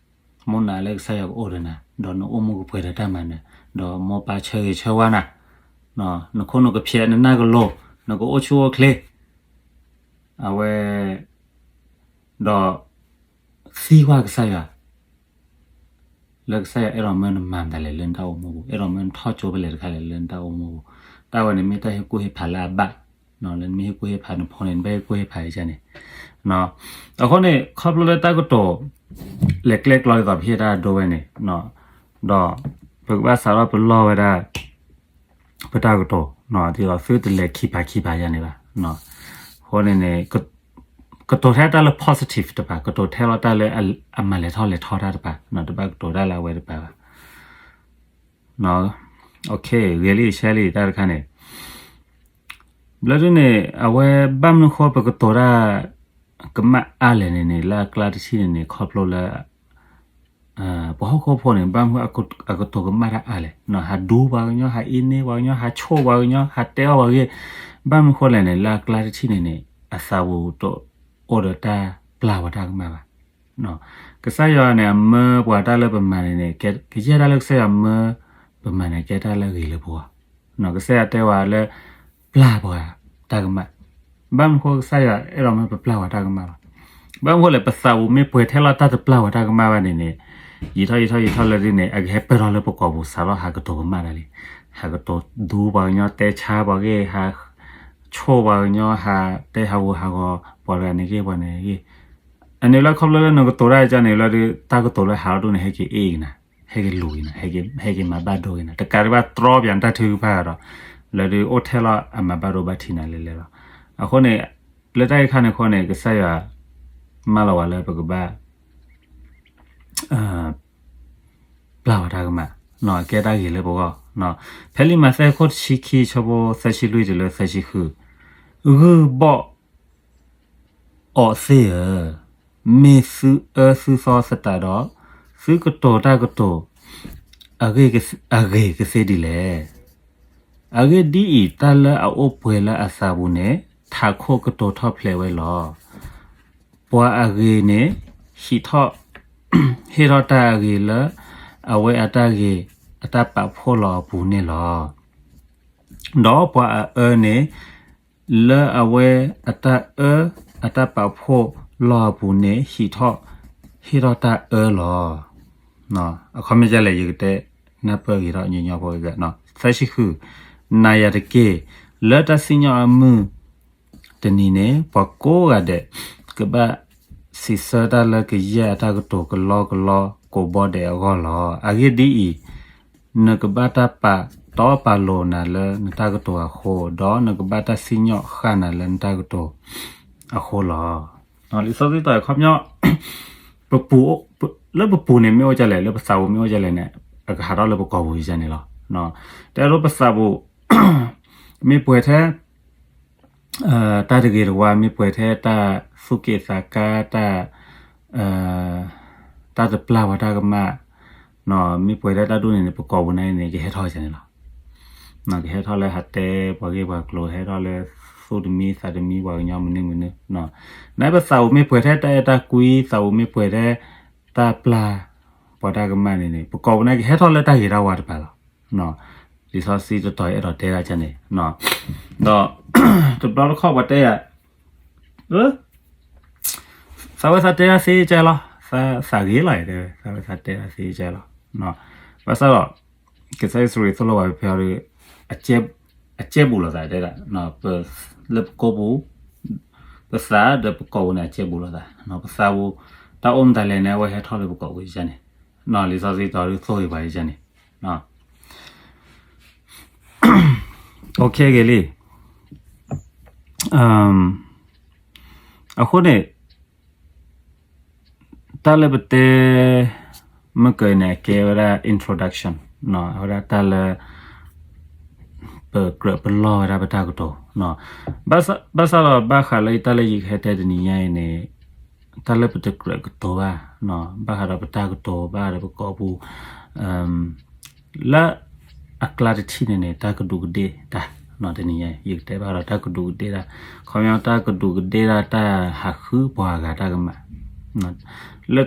မိၢ်နာ်လၢကစၢ်ယွၤကအိၣ်ဒီးနၤ, ဒီးနအိၣ်မူကပှဲၤဒီးတၢ်မၤနၢၤ, ဒီးမိၢ်ပၢ်ဆၢဂ့ၤဆၢဝါနၤ, နခိၣ်နူာ်ကဖျဲး နနၢ်ကလိၤ, နကအိၣ်ဆူၣ်အိၣ်ချ့, အဝဲ, ဒီး သံကွၢ်ကစၢ်ယွၤ လၢကစၢ်ယွၤအဲၣ်ဒိးမၢနမၤမတၤလဲၣ်လၢနတၢ်အိၣ်မူပူၤ, အဲၣ်ဒိးမၢနထီၣ်ကၠိဖဲလဲၣ်တခါလဲၣ်လၢနတၢ်အိၣ်မူပူၤ, တၢ်ဝဲန့ၣ်မ့ၢ်တၢ်ဟ့ၣ်ကူၣ်ဟ့ၣ်ဖးလၢအဘၣ်, လၢနမ့ၢ်ဟ့ၣ်ကူၣ်ဟ့ၣ်ဖးနဖိန့ၣ် နဘၣ်ဟ့ၣ်ကူၣ်ဟ့ၣ်ဖးယါန့ၣ်, အဃိန့ၣ် ခီဖျိလၢတၢ်ကတိၤ လဲၤကျဲကျီဒ်သိးပဟ့ၣ်တၢ်အဒိဝဲန့ၣ်, ဒီး ပကဘၣ်စးထီၣ်ပလီၢ်ဝဲဒၣ် ပတၢ်ကတိၤ, ဒ်သိးသုတလဲၤခံပၤခံပၤယၤန့ၣ်ဘၣ်. အဃိန့ၣ်န့ၣ် ကတိၤထဲတၢ်လၢ positive တပၤ, ကတိၤထဲလီၤတၢ်လၢအမၤလဲၤထီၣ်လဲၤထီတၢ်တပၤ, တဘၣ်ကတိၤတၢ်လၢအဝဲတပၤဘၣ်. ဂ့ၤလံ ရှဲလံ တၢ်တခါန့ၣ် ဘျီဒုန့ၣ် အဝဲဘၣ်မနုၤဃိပကတိၤတၢ်ကမၣ်အါလဲၣ်န့ၣ်န့ၣ် လၢအကျါတထံၣ်န့ၣ်န့ၣ် ခီဖျိလၢ ပှၤဟီၣ်ခိၣ်ဖိန့ၣ် ဘၣ်မနုၤအကတိၤကမၣ်တၢ်အါလဲၣ်, ဟးဒူပှၤကညီ, ဟးအ့န့ပှၤကညီ, ဟးဆိၣ်ပှၤကညီ, ဟးတဲအီၣ်ပှၤဂ့ၢ်, ဘၣ်မနုၤဃိလဲၣ်န့ၣ် လၢအကျါတထံၣ်န့ၣ်န့ၣ် အသးပူၤတအိၣ်ဒီးတၢ်ပျၢ်ပှၤတၢ်ကမၣ်ဘၣ်. ကစၢ်ယွၤန့ၣ် အမၢပှၤတၢ်လၢပမၤန့ၣ်န့ၣ် ကယဲၢ်တၢ်လၢကစၢ်ယွၤမၢပမၤန့ၣ် ကဲတၢ်လၢအဂ့ၤလၢပဂီၢ်, ကစၢ်ယွၤတဲဝဲလၢ ပျၢ်ပှၤတၢ်ကမၣ်, ဘၣ်မနုၤဃိကစၢ်ယွၤအဲၣ်ဒိးမၢပပျၢ်ပှၤတၢ်ကမၣ်လီၤ. ဘၣ်မနုၤဃိလဲၣ် ပသးပူၤမ့ၢ်ပှဲၤထဲလီၤတၢ်တပျၢ်ပှၤတၢ်ကမၣ်ဘၣ်န့ၣ်န့ၣ် ယံာ်ထီၣ်ယံာ်ထီၣ်ယံာ်ထီၣ်လၢဒ်န့ၣ် အကဟဲပၢၢ်ထီၣ်လၢပကိာ်ပူၤစးထီၣ်ဟးကတိၤကမၣ်တၢ်လံ, ဟးကတိၤဒူပှၤကညီ, တဲဆါပှၤဂ့ၢ်, ဟးဆိၣ်ပှၤကညီ, ဟးတဲဟးဂူာ်ဟးဂီၤပှၤတဂၤန့ၣ်ဂ့ၢ်ပှၤန့ၣ်ဂ့ၢ်, အန့ၣ်လၢခီဖျိလၢနကတိၤတၢ်ကန့ၣ်လၢ တၢ်ကတိၤလၢဟးထီၣ်ဒိၣ်န့ၣ် ဟဲက့ၤအ့ၣ်က့ၤနၤ, ဟဲက့ၤလူၤက့ၤနၤ, ဟဲက့ၤမၤဘၣ်ဒိက့ၤနၤ, တကးဒံးဘၣ်တြီပၠးနတၢ်ထုကဖၣ်ဒီး လၢဒုးအိၣ်ထဲလီၤအမၤဘၣ်ဒိဘၣ်ထံးနၤလဲၤလဲၤလီၤ. အဃိန့ၣ် လၢတၢ်အံၤခါန့ၣ်အဃိန့ၣ် ကစၢ်ယွၤမၢလီၤဝဲလၢပကဘၣ် ပျၢ်ဝဲတၢ်ကမၣ်, ကဲတၢ်ဂ့ၤလၢပဂီၢ်. ဖဲလံာ်မးသဲခိၣ်တဆံခံ ဆၢဖိသၢဆံလွံၢ်တုၤလၢသၢဆံဃု, ဂုၢ်ဘီၣ်အီးသ့ၣ်ဧၢ, မ့ၢ်သုအၢသုသီသတးဒီး သုကတိၤတၢ်ကတိၤ အဂ့ၢ်ကသ့ဒ်လဲၣ်. အဂ့ၢ်ဒ်အံၤ, တၢ်လၢအအိၣ်ပှဲၤလၢအသးပူၤန့ၣ် ထးခိၣ်ကတိၤထီၣ်ဖျဲးဝဲလီၤ. ပှၤအဂ့ၤန့ၣ် ဟံးထီၣ် ဟ့ၣ်ထီၣ်တၢ်အဂ့ၤလၢ အဝဲအတၢ်ဂ့ၤအတၢ်ပာ်ဖှိၣ်လီၤအပူၤန့ၣ်လီၤ. ဒီးပှၤအအၢန့ၣ် လၢအဝဲအတၢ်အၢအတၢ်ပာ်ဖှိၣ်လီၤအပူၤန့ၣ် ဟံးထီၣ် ဟ့ၣ်ထီၣ်တၢ်အၢလီၤ. အခီပညီဒ်လဲၣ် ယကတဲနၢ်ပၢၢ်ဂ့ၤထီၣ်ညီညီဖိ, သၢဆံဃု, နာ်ယွၤတက့ၢ်. လၢတၢ်စံၣ်ညီၣ်အမုၢ်တနံၤန့ၣ် ပှၤကိးဂၤဒဲး ကဘၣ်စံးဆၢတၢ်လၢကယဲၢ်အတၢ်ကတိၤကလီကလီကိးဘီဒဲးအဂီၢ်လီၤ. အဂ့ၢ်ဒ်အံၤ, နကဘၣ်တၢ်ပာ်တီပာ်လိၤနၤလၢနတၢ်ကတိၤအဃိ, ဒီးနကဘၣ်တၢ်စံၣ်ညီၣ်ဃၣ်နၤလၢနတၢ်ကတိၤအဃိလီၤ. လံာ်စီဆှံတဲအခီပညီ လၢပပူၤန့ၣ်မ့ၢ်အိၣ်ဒ်လဲၣ်, လၢပသးပူၤမ့ၢ်အိၣ်ဒ်လဲၣ်န့ၣ် အကဟးထီၣ်လၢပကိာ်ပူၤဒ်န့ၣ်လီၤ. တဲဒိပသးပူၤ မ့ၢ်ပှဲၤထဲ တၢ်တဂ့ၤတဝါ, မ့ၢ်ပှဲၤထဲတၢ်သူၣ်က့ၣ်သးကါ, တၢ် တၢ်တပျၢ်ဝဲတၢ်ကမၣ်, မ့ၢ်ပှဲၤထဲတၢ်ဒိၣ်န့ၣ်န့ၣ် ပကိာ်ပူၤန့ၣ်န့ၣ် ကဟဲထီၣ်ဒ်န့ၣ်လီၤ. ကဟဲထီၣ်လၢဟးတဲပှၤဂ့ၢ်ပှၤကျိၤ, ဟဲထီၣ်လၢသူၣ်တမံသးတမံပှၤကညီမနုၤမနုၤ, နပသးပူၤမ့ၢ်ပှဲၤထဲတၢ်အဲၣ်တၢ်ကွံ, သးပူၤမ့ၢ်ပှဲၤထဲ တၢ်ပျၢ်ပှၤတၢ်ကမၣ်န့ၣ်န့ၣ် ပကိာ်ပူၤန့ၣ် ကဟဲထီၣ်လၢတၢ်ဂ့ၤတၢ်ဝါတပၤလီၤ. လံာ်စီဆှံတတီၤအဲၣ်ဒိးတဲဒ်န့ၣ်, ဒီး တဘျီတခီၣ်ပှၤတဲယၤ သးဝဲသးတဲဒၣ်သ့ကဲလီၤ, သးဂ့ၤလီၤ, သးဝဲသးတဲဒၣ်သ့ကဲလီၤ. ဘၣ်ဆၣ်ဒီး ကစၢ်ယ့ၣ်ၡူးခရံာ်သိၣ်လိပှၤဖဲဖဲအီၤဒီး အကဲဘူးလိာ်သးတဲဒၣ်, လၢပကိာ်ပူၤ ပသးဒီးပကိာ်ပူၤန့ၣ် အကဲဘူးလိာ်သး, ပသးပူၤ တၢ်အိၣ်မတၤလဲၣ်န့ၣ် အဝဲဟဲထီၣ်လၢပကိာ်ပူၤဒ်န့ၣ်, လံာ်စီဆှံတတီၤဒုးသိၣ်ဂ့ၤပှၤဒ်န့ၣ်. ဂ့ၤလံ. အဃိန့ၣ် တၢ်လၢပတဲ မ့ၢ်ကန့ၣ် အကဲဝဲဒၣ် introduction, အဝဲဒၣ်တၢ်လၢ ပကြၢးပလီၢ်ဝဲဒၣ်ပတၢ်ကတိၤ, ဘၣ်ဆၣ်ဒီးဘၣ်ဃးလၢတၢ်လၢယကဟဲတဲတနံၤညါအံၤန့ၣ် တၢ်လၢပတကြၢးကတိၤဘၣ်, ဘၣ်ဃးဒီးပတၢ်ကတိၤ ဘၣ်ဃးဒီးပကိာ်ပူၤ လၢအကျါတထံၣ်န့ၣ်န့ၣ် တၢ်ကဒူးကဒ့ၣ်တၢ်, တနံၤညါ ယကတဲဘၣ်ဃးဒီးတၢ်ကဒူးကဒ့ၣ်တၢ်, ခီပညီတၢ်ကဒူးကဒ့ၣ်တၢ် တၢ်ဟးဃုပှၤဂၤတၢ်ကမၣ်, လၢတၢ်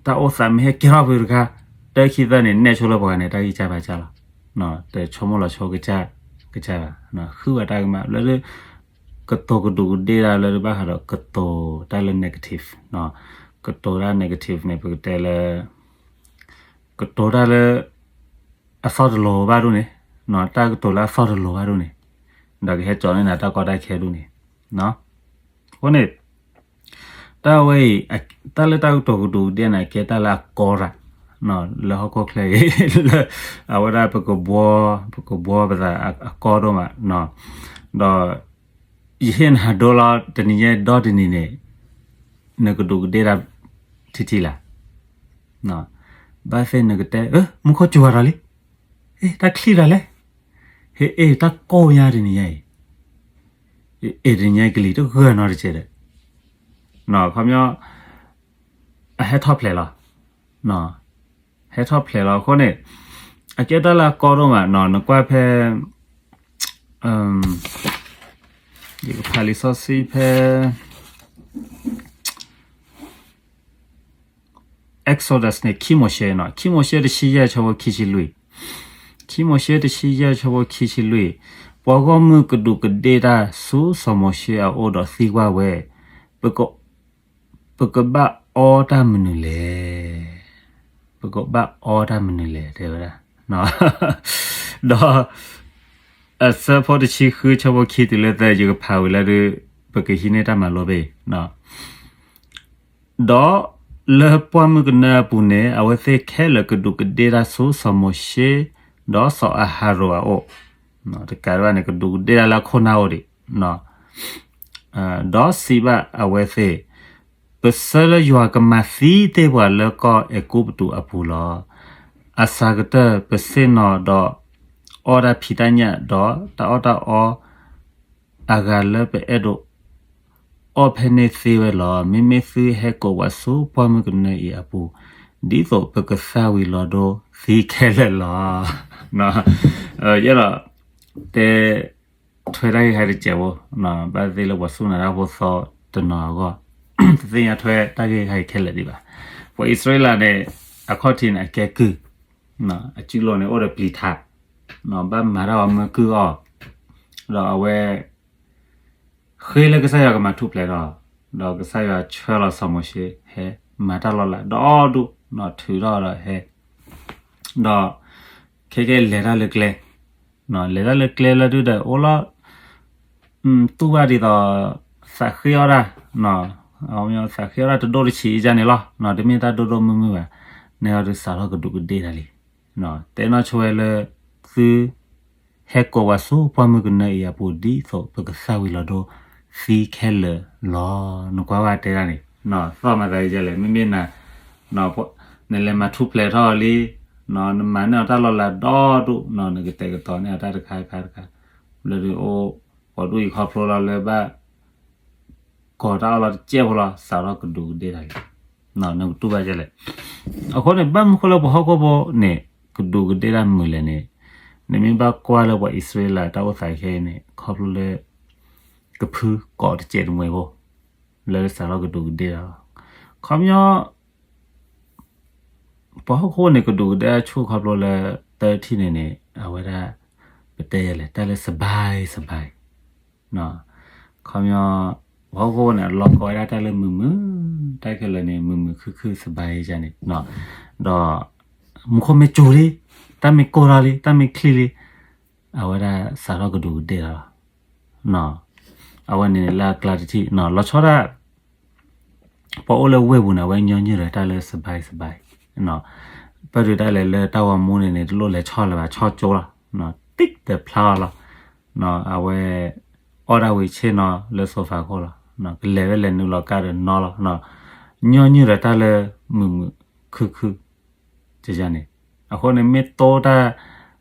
တၢ်အိၣ်သးမ့ၢ်ဟဲကဲထီၣ်ဖုတခါ တၢခံသၢန့ၣ် နဲၣ်ဆိလၢပှၤဂၤန့ၣ် တၢ်ဂံၢ်စၢ်ဘါစၢ်လီၤ. တဆိကမိၣ်လီၤဆိကစၢ်ကစၢ်ဘၣ်, ဃုပှၤတၢ်ကမၣ်လၢ ကတိၤကဒူးကဒ့ၣ်တၢ်လၢဘၣ်ဃးဒီးကတိၤတၢ်လၢ negative, ကတိၤတၢ် negative န့ၣ် ပကတဲလၢ ကတိၤတၢ်လၢ အသီၣ်တလိၤဘၣ်ဒိၣ်န့ၣ်, တၢ်ကတိၤလၢအသီၣ်တလိၤဘၣ်ဒိၣ်န့ၣ်, ဒီးကဟဲကၠီန့ၢ်နၤတၢ်ကီတၢ်ခဲဒိၣ်န့ၣ်, အဃိန့ၣ် တၢ်ဝဲအံၤ တၢ်လၢတၢ်ကတိၤကဒူးကဒ့ၣ်န့ၣ် ကဲတၢ်လၢအကီရၣ်, လၢဟီၣ်ခိၣ်ချၢအံၤ လၢ အဝဲဒၣ်ပကဘှီ ပကဘှီပသးအကီဒိၣ်မး, ဒီး ယဟ့ၣ်နၤဒိလီၤ တနံၤညါဒီတနံၤန့ၣ် နကဒူးကဒ့ၣ်တၢ်ထံထံလၢ်, ဘၣ်သ့ၣ်နကတဲ မူခိၣ်စူၤဝဲဒီးလံ, အဲ တၢ်ချံၣ်တၢ်လဲၣ်, ဟ့ၣ်အဲၣ်တၢ်ကိၢ်ညါတနံၤညါအံၤ, အဲၣ်တနံၤညါကလံၤတဂၢၢ်နီတကဲးဒီး, ခီပညီ အဟဲထီၣ်ဖျဲးလီၤ, ဟဲထီၣ်ဖျဲးလီၤအဃိန့ၣ် အကဲတၢ်လၢအကီဒိၣ်မး, နကွၢ်ဖဲ ယကဖးလံာ်စီဆှံဖဲ Exodus န့ၣ် ခံမိၤၡ့, ခံမိၤၡ့တဆံယဲၢ်ဆၢဖိခံဆံလွံၢ်, ခံမိၤၡ့တဆံယဲၢ်ဆၢဖိခံဆံလွံၢ်, ပှၤဂီၢ်မုၢ်ကဒူးကဒ့ၣ်တၢ်ဆူစီၤမိၤၡ့အအိၣ်ဒီးသံကွၢ်ဝဲ, ပက ပကဘၣ်အီတၢ်မနုၤလဲၣ်, ပကဘၣ်အီတၢ်မနုၤလဲၣ် တဲဝဲဒၣ်, ဒီး အဆၢဖိတဆံဃု ဆၢဖိခံတုၤလၢသၢ ယကဖးဝံၤလၢဒုး ပကဟံးန့ၢ်တၢ်မၤလိဘၣ်အံၤ, ဒီးလၢပှၢ်မုၢ်ကနၢအပူၤန့ၣ် အဝဲသ့ၣ်ခဲလၢာ်ကဒူးကဒ့ၣ်တၢ်ဆူစီၤမိၤၡ့ ဒီးစီၤအၤဟရိၣ်အအိၣ်, တကးဒံးဘၣ်န့ၣ် ကဒူးကဒ့ၣ်တၢ်လၢအခိၣ်နၢ်အိၣ်ဒံး ဒီးစံးဘၣ်အဝဲသ့ၣ်, ပဆၢလၢယွၤကမၤသံတ့ၢ်ပှၤလၢကီၢ်အဲၤကူပတူးအပူၤလီၤ. အစှၤကတၢၢ်ပဆ့ၣ်နီၤဒီးအီၣ်တၢ်ဖံးတၢ်ညၣ်ဒီးတၢ်အီၣ်တၢ်အီ အဂၤလၢပအဲၣ်ဒိးအီၣ်ဖဲန့ၣ်သ့ဝဲလီၤ. မ့မ့ၢ်သုဟဲကိးပှၤဆူပှၢ်မုၢ်ကနၢအံၤအပူၤ, ဒ်သိးပကသၣ်ဝံၤလီၤဒိသံခဲလၢာ်လီၤ. ယအဲၣ်ဒိး တဲ ထွဲတၢ်ဂ့ၢ်ခါတစဲးဖိ, ဘၣ်သ့ၣ်လၢပှၤစူၢ်နာ်တၢ်ဖိသီတနီၤအဂီၢ်, တသ့ၣ်ညါထွဲတၢ်ဂ့ၢ်ခါအံၤခဲလၢာ်ဒံးဘၣ်. ပှၤအံၣ်စရ့လးန့ၣ် အခီၣ်ထံးန့ၣ် အကဲကုၢ်, အစုလိၤန့ၣ် အိၣ်ဒီးပျံၤထး, ဘၣ်မၤတၢ်အီၤမၢကုၢ်အီၤ, ဒီးအဝဲ ဃ့လၢကစၢ်ယွၤကမၤထူၣ်ဖျဲးထီၣ်, ဒီးကစၢ်ယွၤဆှၢလီၤစီၤမိၤၡ့ ဟဲမၤတၢ်လီၤလးဒီဒူၣ်, ထုးထီၣ်ဒီးဟဲ, ဒီး ခဲကဲလဲၤတၢ်လၢကျဲ, လဲၤတၢ်လၢကျဲလၢဒုဒီးအိၣ်လီၤ, တူၢ်ဘၣ်ဒ်သိး သးဃ့အီၣ်တၢ်, သးဃ့အီၣ်တၢ်တဒိၣ်တဆံးအံၤန့ၣ်လီၤ, တမ့ၢ်တၢ်ဒိၣ်ဒိၣ်မုၢ်မုၢ်ဘၣ်, န့ၣ်အီၤဒုးစးထီၣ်ကဒူးကဒ့ၣ်တၢ်လံ. တဲနီၢ်ဆိဝဲလၢ သု ဟဲကိးပှၤဆူပှၢ်မုၢ်ကနၢအံၤအပူၤ ဒ်သိးပကသၣ်ဝံၤလီၤဒိသံခဲလၢာ်လီၤ. နကွၢ်ဝဲတဲဒၣ်န့ၣ်, သီၣ်မၤသးဒ်လဲၣ်, မ့မ့ၢ်နၤ နလဲၤမၤထူၣ်ဖျဲးထီၣ်လံ, နမၤန့ၢ်အီၤတၢ်လီၤလးဒီဒူၣ်, နကတဲာ်ကတီၤန့ၢ်အီၤတၢ်တခါတခါတခါ, လၢဒုးအိၣ် ပှၤဒိၣ်အံၤခီဖျိလီၤလၢဘၣ် ကီၤတၢ်အီၣ်လီၤတစဲးဖိလီၤ, စးထီၣ်ကဒူးကဒ့ၣ်တၢ်လံ, နကတူၢ်ဘၣ်ဒ်လဲၣ်. အဃိန့ၣ် ဘၣ်မနုၤဃိလၢပှၤဟီၣ်ခိၣ်ဖိန့ၣ် ကဒူးကဒ့ၣ်တၢ်မနုၤလဲၣ်န့ၣ်, နမ့ၢ်ဘၣ်ကွၢ်လၢပှၤအံၣ်စရ့လးတၢ်အိၣ်သးခဲအံၤန့ၣ် ခီဖျိလၢ ကဖုကီးတစဲးတမှဲၤဖိ လၢစးထီၣ်ကဒူးကဒ့ၣ်တၢ်လီၤ. ခီပညီ ပှၤဟီၣ်ခိၣ်ဖိန့ၣ် ကဒူးကဒ့ၣ်တၢ်ဆူၣ်ခီဖျိလၢ သၢထံၣ်န့ၣ်န့ၣ် အဝဲဒၣ် ပတဲယဲလဲၣ် တၢ်လၢစဘါစဘါ, ခီပညီ ပှၤဟီၣ်ခိၣ်ဖိန့ၣ် အလီၢ်ကီဝဲဒၣ်တၢ်လၢမုာ်မုာ်, တၢ်ခဲလၢာ်န့ၣ် မုာ်မုာ်ခုၣ်ခုၣ်စဘါယဲန့ၣ်, ဒီး မူခိၣ်မ့ၢ်စူၤလံ, တၢ်မ့ၢ်ကိၢ်ထီၣ်လံ, တၢ်မ့ၢ်ချံလံ, အဝဲဒၣ်စးထီၣ်ကဒူးကဒ့ၣ်တၢ်လီၤ. အဝဲန့ၣ်လၢအကျါတထံၣ် လီၤဆီဒၣ် ပှၤအိၣ်လၢဝ့ၢ်ပူၤန့ၣ် အဝဲညီနုၢ်ဒီးတၢ်လၢစဘါစဘါ, ပၢၢ်ဒုးတၢ်လဲၤလၢတၢ်ဂီၤမူန့ၣ်န့ၣ် တလိၣ်လဲၤဆီၣ်လၢၤဘၣ် ဆီၣ်ကၠိလီၤ, တံၢ်တဖျါအီၤလီၤ. အဝဲ အီၣ်တၢ်ဝံၤဆ့ၣ်နီၤလၢ sofa ခိၣ်လီၤ, ကလဲၤဝဲလဲၤနုာ်လီၤကါဒီးနီၤလီၤ, ညီနုၢ်ဒီးတၢ်လၢမုာ်မုာ်ခုၣ်ခုၣ် န့ၣ်, အဃိန့ၣ် မ့ၢ်တိတၢ်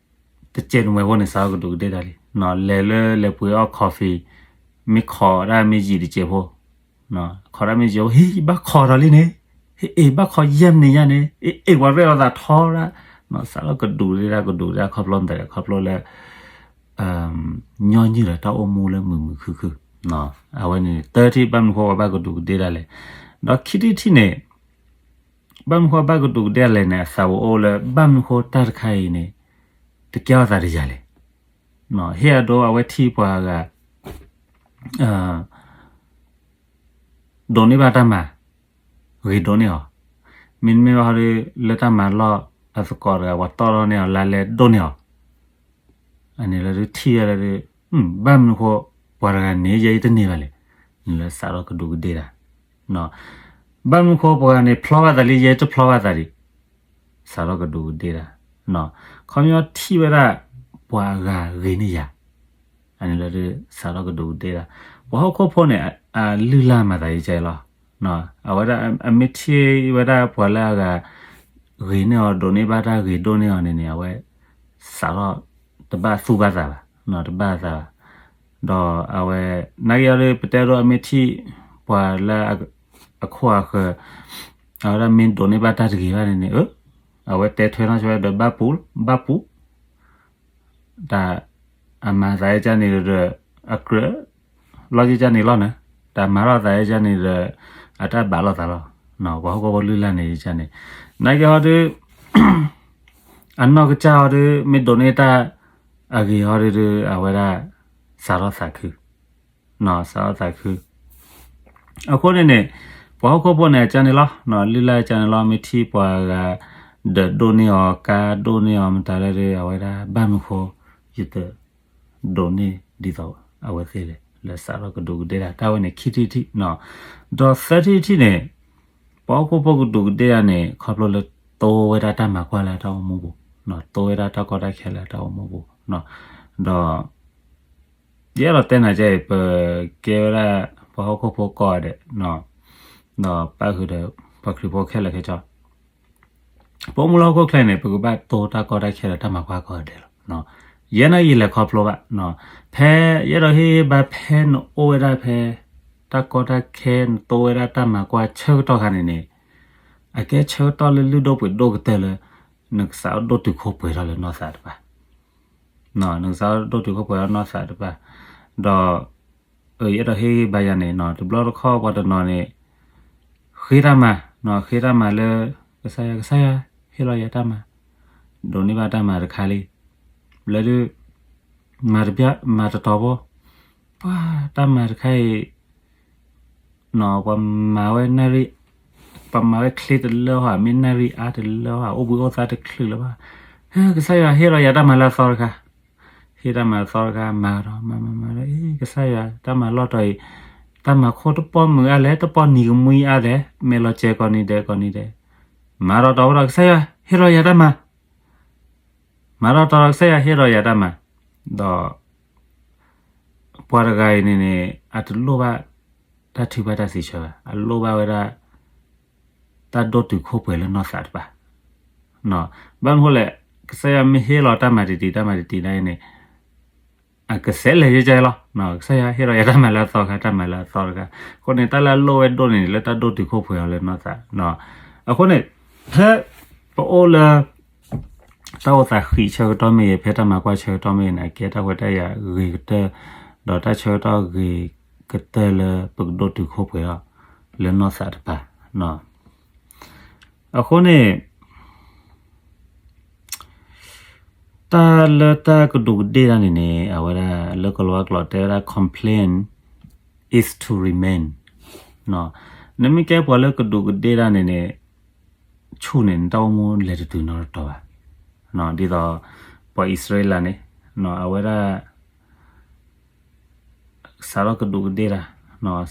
တစဲးတမှဲၤဖိန့ၣ် စးထီၣ်ကဒူးကဒ့ၣ်တၢ်လံ. လဲၤလၢလဲၤပှ့ၤအီၣ် coffee, မ့ၢ်ခိးဒၣ်မ့ၢ်ယံာ်တစဲးဖိ, ခိးဒၣ်မ့ၢ်ယံာ်တစဲးဖိ ဟ့ၣ် ယဘၣ်ခိးဒီးလံန့ၣ်, ဟ့ၣ် အ့ၣ် ဘၣ်ခိးယဲၢ်မံးနံးယါန့ၣ်, အ့ၣ် အ့ၣ် ပှၤရဲၣ်လီၤသးထီဒၣ်, စးထီၣ်ကဒူးကဒ့ၣ်တၢ် ကဒူးကဒ့ၣ်တၢ်ခီဖျိမတၤလဲၣ် ခီဖျိလၢ ညီနုၢ်ဒီးတၢ်အိၣ်မူလၢမုာ်မုာ်ခုၣ်ခုၣ်, အဝဲန့ၣ် သၢထံၣ် ဘၣ်မနုၤဃိပှၤဘၣ်ကဒူးကဒ့ၣ်တၢ်လဲၣ်, ဒီးခံထံၣ်တထံၣ်န့ၣ် ဘၣ်မနုၤဃိဘၣ်ကဒူးကဒ့ၣ်တၢ်လဲၣ်န့ၣ် အသးဝဲအိၣ်လၢ ဘၣ်မနုၤဃိတၢ်တခါအံၤန့ၣ် တကဲထီၣ်သးဒီးယၤလဲၣ်. ဟ့ၣ်အဒိ အဝဲထံၣ်ပှၤဂၤ ဒိးန့ၢ်ဘၣ်တၢ်မၤ ဂ့ၤဒိၣ်န့ၢ်အီၤ, မ့တမ့ၢ်ဘၣ်ဟီဒီး လၢတၢ်မၤလီၢ်အသကိးတဂၤ ပှၤတီၢ်ထီၣ်န့ၢ်အီၤ လါလဲဒိၣ်န့ၢ်အီၤ, အန့ၣ်လၢဒုးထံၣ်ဝဲလၢဒုး ဘၣ်မနုၤဃိ ပှၤတဂၤန့ၣ် ယဲအံၤတန့ၢ်ဘၣ်လဲၣ်, န့ၣ်လၢစးထီၣ်ကဒူးကဒ့ၣ်တၢ်, ဘၣ်မနုၤဃိပှၤဂၤန့ၣ် ဖျီဘၣ်သးလံ ယဲတဖျီဘၣ်သးဒံး, စးထီၣ်ကဒူးကဒ့ၣ်တၢ်, ခီပညီထံၣ်ဝဲဒၣ် ပှၤအဂၤဂ့ၤန့ၢ်ယၤ, အန့ၣ်လၢ စးထီၣ်ကဒူးကဒ့ၣ်တၢ်, ပှၤဟီၣ်ခိၣ်ဖိန့ၣ် အလုၢ်လၢ်မၤသးဒ်အံၤလီၤ. အဝဲဒၣ်အမ့ၢ်ထံၣ်ဝဲဒၣ်ပှၤလၢအဂၤ ဂ့ၤန့ၢ်အီၤ ဒိးန့ၢ်ဘၣ်တၢ်ဂ့ၤဒိၣ်န့ၢ်အီၤန့ၣ်န့ၣ် အဝဲ စးထီၣ်တဘၣ်သူၣ်ဘၣ်သးဘၣ်, တဘၣ်သးဘၣ်, ဒီးအဝဲ နာ်က့အီၤဒီး ပတဲဒိအမ့ၢ်ထံၣ် ပှၤလၢအခိၣ်အဃၢၤ အဝဲဒၣ်မ့ၢ်ဒိးန့ၢ်ဘၣ်တၢ်တဂ့ၤဘၣ်န့ၣ်န့ၣ် အဝဲတဲထွဲနီၣ်ဆိဝဲဒီး ဘၣ်ပူၤ ဘၣ်ပူၤ တၢ်အမၤသးဒ်န့ၣ်ဒီး အကြၢးလီၤကကန့ၣ်လီၤန့ၣ်, တၢ်မၤထီၣ်သးဒ်န့ၣ်ဒီး အတၢ်ဘၣ်လိာ်သးလီၤ. ပှၤဟီၣ်ခိၣ်ဖိလုၢ်လၢ်န့ၣ်ဒ်န့ၣ်, နာ်က့ဟီဒီး အနီၢ်ကစၢ်ဟီဒီး မ့ၢ်ဒိးန့ၢ်တၢ်အဂ့ၤဟီဒီး အဝဲဒၣ် စးထီၣ်သးခု စးထီၣ်သးခု, အဃိန့ၣ်န့ၣ် ပှၤဟီၣ်ခိၣ်ဖိန့ၣ် အကန့ၣ်လီၤ, လုၢ်လၢ်ကန့ၣ်လီၤ, မ့ၢ်ထံၣ်ပှၤဂၤ ဒၢးဒိၣ်န့ၢ်အီၤ ကါဒိၣ်န့ၢ်အီၤ မတၤလဲၣ်ဒီး အဝဲဒၣ်ဘၣ်မနုၤဃိ ယတဒိးန့ၢ်ဒ်သိးအဝဲသ့ၣ်လဲၣ်, လၢစးထီၣ်ကဒူးကဒ့ၣ်တၢ် တၢ်ဝဲန့ၣ်ခံထံၣ်တထံၣ်, ဒီးသၢထံၣ်တထံၣ်န့ၣ် ပှၤဟီၣ်ခိၣ်ဖိကဒူးကဒ့ၣ်တၢ်န့ၣ် ခီဖျိလၢတိဝဲဒၣ်တၢ်မၤကွၢ်လၢအတၢ်အိၣ်မူပူၤ, တိဝဲဒၣ်တၢ်ကီတၢ်ခဲလၢအတၢ်အိၣ်မူပူၤ, ဒီး ယအဲၣ်ဒိးတဲနၤကဲအံၤ ပကဲဝဲဒၣ် ပှၤဟီၣ်ခိၣ်ဖိကိးဂၤဒဲး, ဒီးပၣ်ဃုာ်ဒီး ပှၤခရံာ်ဖိခဲလၢာ်ခဲဆ့ ပအိၣ်မူလၢဟီၣ်ခိၣ်ချၢန့ၣ် ပကဘၣ်တိတၢ်ကီတၢ်ခဲဒီးတၢ်မၤကွၢ်ကိးဂၤဒဲးလီၤ. ယဲနာ်က့ယလဲၤခီဖျိဘၣ်, ဖဲယအဲၣ်ဒိးဟ့ၣ်ဂံၢ်ဘါဖဲနအိၣ်ဝဲဒၣ်ဖဲ တၢ်ကီတၢ်ခဲနတိဝဲဒၣ်တၢ်မၤကွၢ်ဆၢကတီၢ်ခါန့ၣ်န့ၣ်, အကဲဆၢကတီၢ်လၢလုၢ်ဒိၣ်ပှ့ၤဒိၣ်ကတၢၢ်လၢ နကစးထီၣ်ဒိၣ်တုာ်ခိၣ်ပှဲၤထီၣ်လၢနီၢ်သးတပၤ နကစးထီၣ်ဒိၣ်တုာ်ခိၣ်ပှဲၤထီၣ်နီၢ်သးတပၤ, ဒီး ယအဲၣ်ဒိးဟ့ၣ်ဂံၢ်ဘါယၤန့ၣ် တဘျီတခီၣ်ပှၤတနီၤန့ၣ် ဃ့တၢ်မၤ, ဃ့တၢ်မၤလၢ ကစၢ်ယွၤ ကစၢ်ယွၤ ဟ့ၣ်လီၤယၤတၢ်မၤ, ဒိးန့ၢ်ဘၣ်တၢ်မၤတခါလံ, လၢဒုး မၤတဘျီ မၤတတီၤဘီ, ပှၤတၢ်မၤတခါအံၤ ပှၤမၤဝဲနၣ်ရံၣ်, ပှၤမၤဝဲချ့တလၢဟီ မ့ၢ်နၣ်ရံၣ်အါတလၢဟီ အိၣ်ဘှံးအိၣ်သါတချုးလၢၤဘၣ်, ကစၢ်ယွၤဟ့ၣ်လီၤယၤတၢ်မၤလၢအသီတခါ, ဟ့ၣ်တၢ်မၤသီတခါ မၤဒီး မၤမၤမၤဒီး အ့ ကစၢ်ယွၤ တၢ်မၤလီၢ်တီၤအံၤ တၢ်မၤခိၣ်တပီၢ်မုာ်အါလဲၣ် တပီၢ်နံၤကမှံအါလဲၣ် မ့ၢ်လီၤစဲၤကိးနံၤဒဲးကိးနံၤဒဲး, မၤဒီးတီၤဝဲဒီး ကစၢ်ယွၤ ဟ့ၣ်လီၤယၤတၢ်မၤ, မၤဒီးတီၤဒီး ကစၢ်ယွၤဟ့ၣ်လီၤယၤတၢ်မၤ, ဒီး ပှၤတဂၤအံၤန့ၣ်န့ၣ် အတလိၣ်ဘၣ် တၢ်ထုကဖၣ်တၢ်စံးဆၢဘၣ်, အလိၣ်ဘၣ်ဝဲဒၣ် တၢ်ဒိၣ်တုာ်ခိၣ်ပှဲၤလၢနီၢ်သးတပၤ, ဘၣ်မနုၤဃိလဲၣ်, ကစၢ်ယွၤမ့ၢ်ဟ့ၣ်လီၤတၢ်မၤတံၢ်တံၢ် တၢ်မၤတံၢ်တံၢ်ဒ်အံၤန့ၣ် အကစဲးလဲၤယဲကဲလီၤ, ကစၢ်ယွၤဟ့ၣ်လီၤယၤတၢ်မၤလၢအသီတခါ တၢ်မၤလၢအသီတခါ, အဃိန့ၣ် တၢ်လၢအလိၣ်ဝဲဒိၣ်န့ၣ် လၢတၢ်ဒိၣ်တုာ်ခိၣ်ပှဲၤအီၤလၢနီၢ်သး, အဃိန့ၣ် ဖဲ ပအိၣ်လၢ တၢ်အိၣ်သးဃံးဆၢကတီၢ်မ့ၢ်ဂ့ၤ ဖဲတၢ်မၤကွၢ်ဆၢကတီၢ်မ့ၢ်ဂ့ၤန့ၣ် အကဲတၢ်ခွဲးတၢ်ယာ်ဂ့ၤကတၢၢ်, ဒီးတၢ်ဆၢကတီၢ်ဂ့ၤကတၢၢ်လၢပကဒိၣ်တုာ်ခိၣ်ပှဲၤအီၤ လၢနီၢ်သးတပၤ, အဃိန့ၣ် တၢ်လၢတၢ်ကဒူးကဒ့ၣ်တၢ်န့ၣ်န့ၣ် အဝဲဒၣ်လၢကလံးဝါကျိာ်တဲဝဲဒၣ် complain is to remain, နမ့ၢ်ကဲပှၤလၢကဒူးကဒ့ၣ်တၢ်န့ၣ်န့ၣ် ဆူၣ်န့ၣ် နတၢ်အိၣ်မူလဲၤတတုၤနီတတီၤဘၣ်, ဒ်သိး ပှၤအံၣ်စရ့လးန့ၣ် အဝဲဒၣ် စးထီၣ်ကဒူးကဒ့ၣ်တၢ်,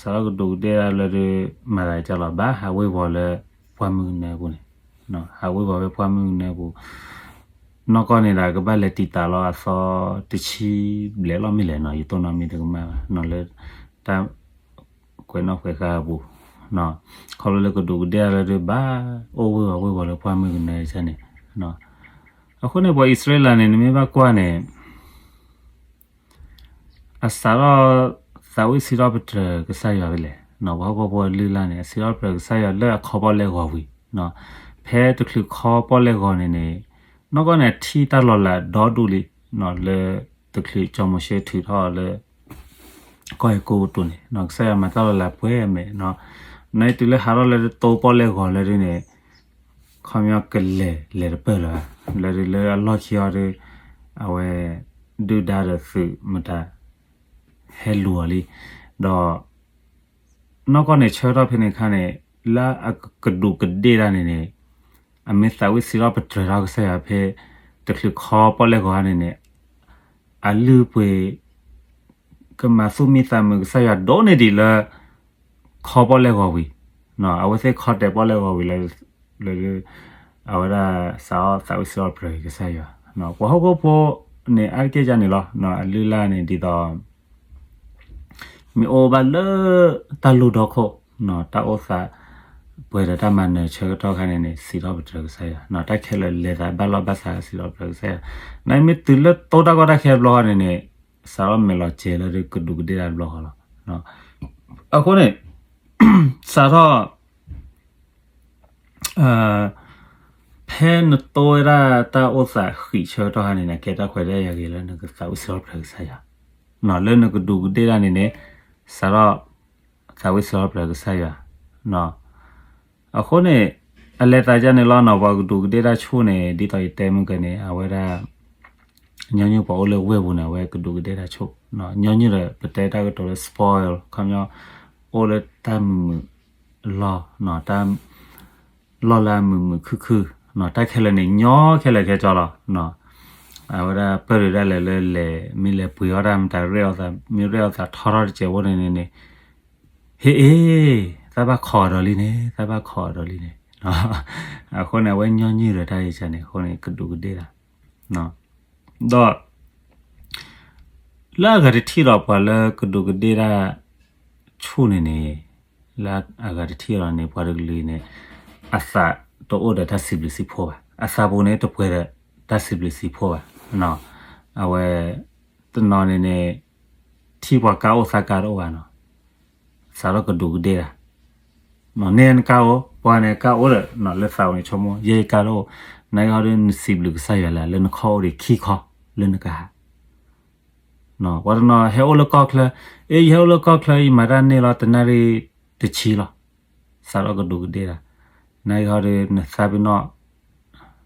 စးထီၣ်ကဒူးကဒ့ၣ်တၢ်လၢဒုး မၤသးကလီၤ ဘၣ်ဟးဝ့ၤဝီၤလၢပှၢ်မုၢ်ကနၢအပူၤန့ၣ်, ဟးဝ့ၤဝီၤဖဲပှၢ်မုၢ်ကနၢအပူၤ, နီၢ်ကီၢ်န့ၣ်ဒီး ကဘၣ်လဲၤတံာ်တာ်လီၤအသီတဆံဘျဲၣ်လီၤမ့ၢ်လဲၣ်နီၤ ယတိၢ်နီၣ်မ့ၢ်တကမၣ်ဘၣ်နီၤ လၢတၢ်ကွဲးနီၣ်ကွဲးဃါအပူၤ, ခီဖျိလၢကဒူးကဒ့ၣ်တၢ်လၢဒုး ဘၣ်အိၣ်ဝ့ၤဝီၤဝ့ၤဝီၤလၢပှၢ်မုၢ်ကနၢအံၤန့ၣ်, အဃိန့ၣ် ပှၤအံၣ်စရ့လးန့ၣ် နမ့ၢ်ဘၣ်ကွၢ်န့ၣ် အစးထီၣ်သးဝံၣ်စံးထီၣ်ပတြၢၤကစၢ်ယွၤဖဲလဲၣ်, ပှၤဟီၣ်ခိၣ်ဖိလုၢ်လၢ်န့ၣ် အစံးထီၣ်ပတြၢၤကစၢ်ယွၤလၢအခီပီၣ်လဲၣ်ဂီၤဝံၤ, ဖဲတချုးခီပီၣ်လဲၣ်ဂီၤန့ၣ်န့ၣ် နီၢ်ကီၢ်န့ၣ် အထံၣ်တၢ်လီၤလးဒီဒူၣ်လံ, လၢတချုးစီၤမိၤၡ့ထုးထီၣ်လၢ ကီၢ်အဲၤကူပတူးန့ၣ် ကစၢ်ယွၤမၤတၢ်လီၤလးပှဲၤအမဲာ်, နတုၤလၢဟးထီၣ်လၢတတိပီၣ်လဲၣ်ဂီၤလၢဒုးန့ၣ် ခီပညီကလဲၤလဲၤတပၢၢ်လၢၤဘၣ်, လၢဒုးလၢအလီၢ်ခံအီၤဒုး အဝဲ ဒုၣ်ဒါဒီးသုးမတၤ ဟဲလူၤအီၤလံ, ဒီး နီၢ်ကီၢ်န့ၣ်ဆၢကတီၢ်ဖဲန့ၣ်အခါန့ၣ် လၢအကဒူးကဒ့ၣ်တၢ်န့ၣ်န့ၣ် အမ့ၢ်သးဝံၣ်စံးထီၣ်ပတြၢၤထီၣ်ကစၢ်ယွၤဖဲ တချုးခီပီၣ်လဲၣ်ဂီၤန့ၣ်န့ၣ် အလုၢ်အပှ့ၤ ကမၤသူၣ်မံသးမုာ်ကစၢ်ယွၤဒိၣ်န့ၢ်ဒံးလၢ ခီပီၣ်လဲၣ်ဂီၤဝံၤ, အဝဲသ့ၣ်ခီတဲာ်ပီၣ်လဲၣ်ဂီၤဝံၤလၢ လၢ အဝဲဒၣ်စးထီၣ်သးဝံၣ်စံးထီၣ်ပတြၢၤကစၢ်ယွၤ, ပှၤဟီၣ်ခိၣ်ဖိန့ၣ် အါတက့ၢ်ယၤန့ၣ်လီၤ, အလုၢ်အလၢ်န့ၣ်ဒ်သိး မ့ၢ်အိၣ်ဘၣ်လၢတၢ်လိၣ်ဒီခိၣ်, တၢ်အိၣ်သးပှဲၤဒီးတၢ်မၤနၢၤဆၢကတီၢ်ခါန့ၣ်န့ၣ် စံးထီၣ်ပတြၢၤကစၢ်ယွၤ, တၢ်ခဲလၢာ်လဲၤသးဘၣ်လီၢ်ဘၣ်စး စံးထီၣ်ပတြၢၤကစၢ်ယွၤ, နမ့ၢ်တုၤလၢတိၢ်တၢ်ကီတၢ်ခဲတဘျီဃီန့ၣ်န့ၣ် စးထီၣ်မဲာ်လီၤစဲၤလၢကဒူးကဒ့ၣ်တၢ်တဘျီဃီလီၤ. အဃိန့ၣ် စးထီၣ် ဖဲနတိၢ်ဝဲဒၣ်တၢ်အိၣ်သးဃံးဆၢကတီၢ်ခါန့ၣ်န့ၣ် ကဲတၢ်ခွဲးတၢ်ယာ်ဂ့ၤလၢနကသးဝံၣ်စံးထီၣ်ပတြၢၤကစၢ်ယွၤ, လၢနကဒူးကဒ့ၣ်တၢ်န့ၣ်န့ၣ် စးထီၣ်သးဝံၣ်စံးထီၣ်ပတြၢၤကစၢ်ယွၤ, အဃိန့ၣ် အလဲၤသးဒ်န့ၣ်လီၤနီၤ, ပှၤကဒူးကဒ့ၣ်တၢ်ဆူၣ်န့ၣ် ဒ်သိးယတဲမုၢ်ကန့ၣ် အဝဲဒၣ် ညီနုၢ်ပှၤအိၣ်လၢဝ့ၢ်ပူၤန့ၣ် အဝဲကဒူးကဒ့ၣ်တၢ်ဆူၣ်, ညီနုၢ်ဒီးပတဲတၢ်ကတိၤလၢ spoil ခီပညီ အိၣ်လၢတၢ်မုာ်မုာ်လီၢ်, တၢ်လီၢ်လၢအမုာ်မုာ်ခုၣ်ခုၣ်, တၢ်ခဲလၢာ်န့ၣ် ညီခဲလၢာ်ခဲဆ့လီၤ. အဝဲဒၣ်ပၢၢ်ဒုးဒၣ်လဲာ်လၢလဲၤ မ့ၢ်လဲၤပှ့ၤအီၣ်တၢ်မတၤ ရဲၣ်အီၣ်သး မ့ၢ်ရဲၣ်အီၣ်သးထီထီၣ်တစဲးဖိန့ၣ်န့ၣ်န့ၣ် ဟ့ၣ်အ့ၣ် သးဘၣ်ခိးအီၤဒီးလံန့ၣ် သးဘၣ်ခိးအီၤဒီးလံန့ၣ်, အဃိန့ၣ် အဝဲညီနုၢ်ဒီးတၢ်အံၤန့ၣ် အဃိန့ၣ် ကဒူးကဒ့ၣ်တၢ်, ဒီး လၢအဂၤတထံၣ်ဒီးပှၤလၢကဒူးကဒ့ၣ်တၢ်ဆူၣ်န့ၣ်န့ၣ်, လၢအဂၤတထံၣ်ဒီးန့ၣ် ပှၤတကလုာ်န့ၣ် အသးတအိၣ်ဒီးတၢ်စံးဘျုးစံးဖှိၣ်ဘၣ်, အသးပူၤန့ၣ်တပှဲၤဒီးတၢ်စံးဘျုးစံးဖှိၣ်ဘၣ်, အဝဲ တနီၤန့ၣ်န့ၣ် ထံပှၤကါအိၣ်သးကါတအိၣ်ဘၣ်နီၤ, စးထီၣ်ကဒူးကဒ့ၣ်တၢ်, န့ၢ်နကါအိၣ် ပှၤန့ၣ်ကါအိၣ်ဒီး လၢသးပူၤန့ၣ်ဆိကမိၣ် ယဲယကါတအိၣ်, နာ်က့ဟီဒီး နစံးဘျုးကစၢ်ယွၤလၢ လၢနခီၣ်အိၣ်ဒံးခံခီ လၢနကါဟး, ပှၤတနီၤဟဲအိၣ်လၢကီၢ်ချၢ, အ့ ယဟဲအိၣ်လၢကီၢ်ချၢ ယမၤတၢ်န့ၢ်လီၤ တနၣ်ရံၣ်တဆံလီၤ, စးထီၣ်ကဒူးကဒ့ၣ်တၢ်, နာ်က့ဟီဒီး နသးပ့ၤနီၣ်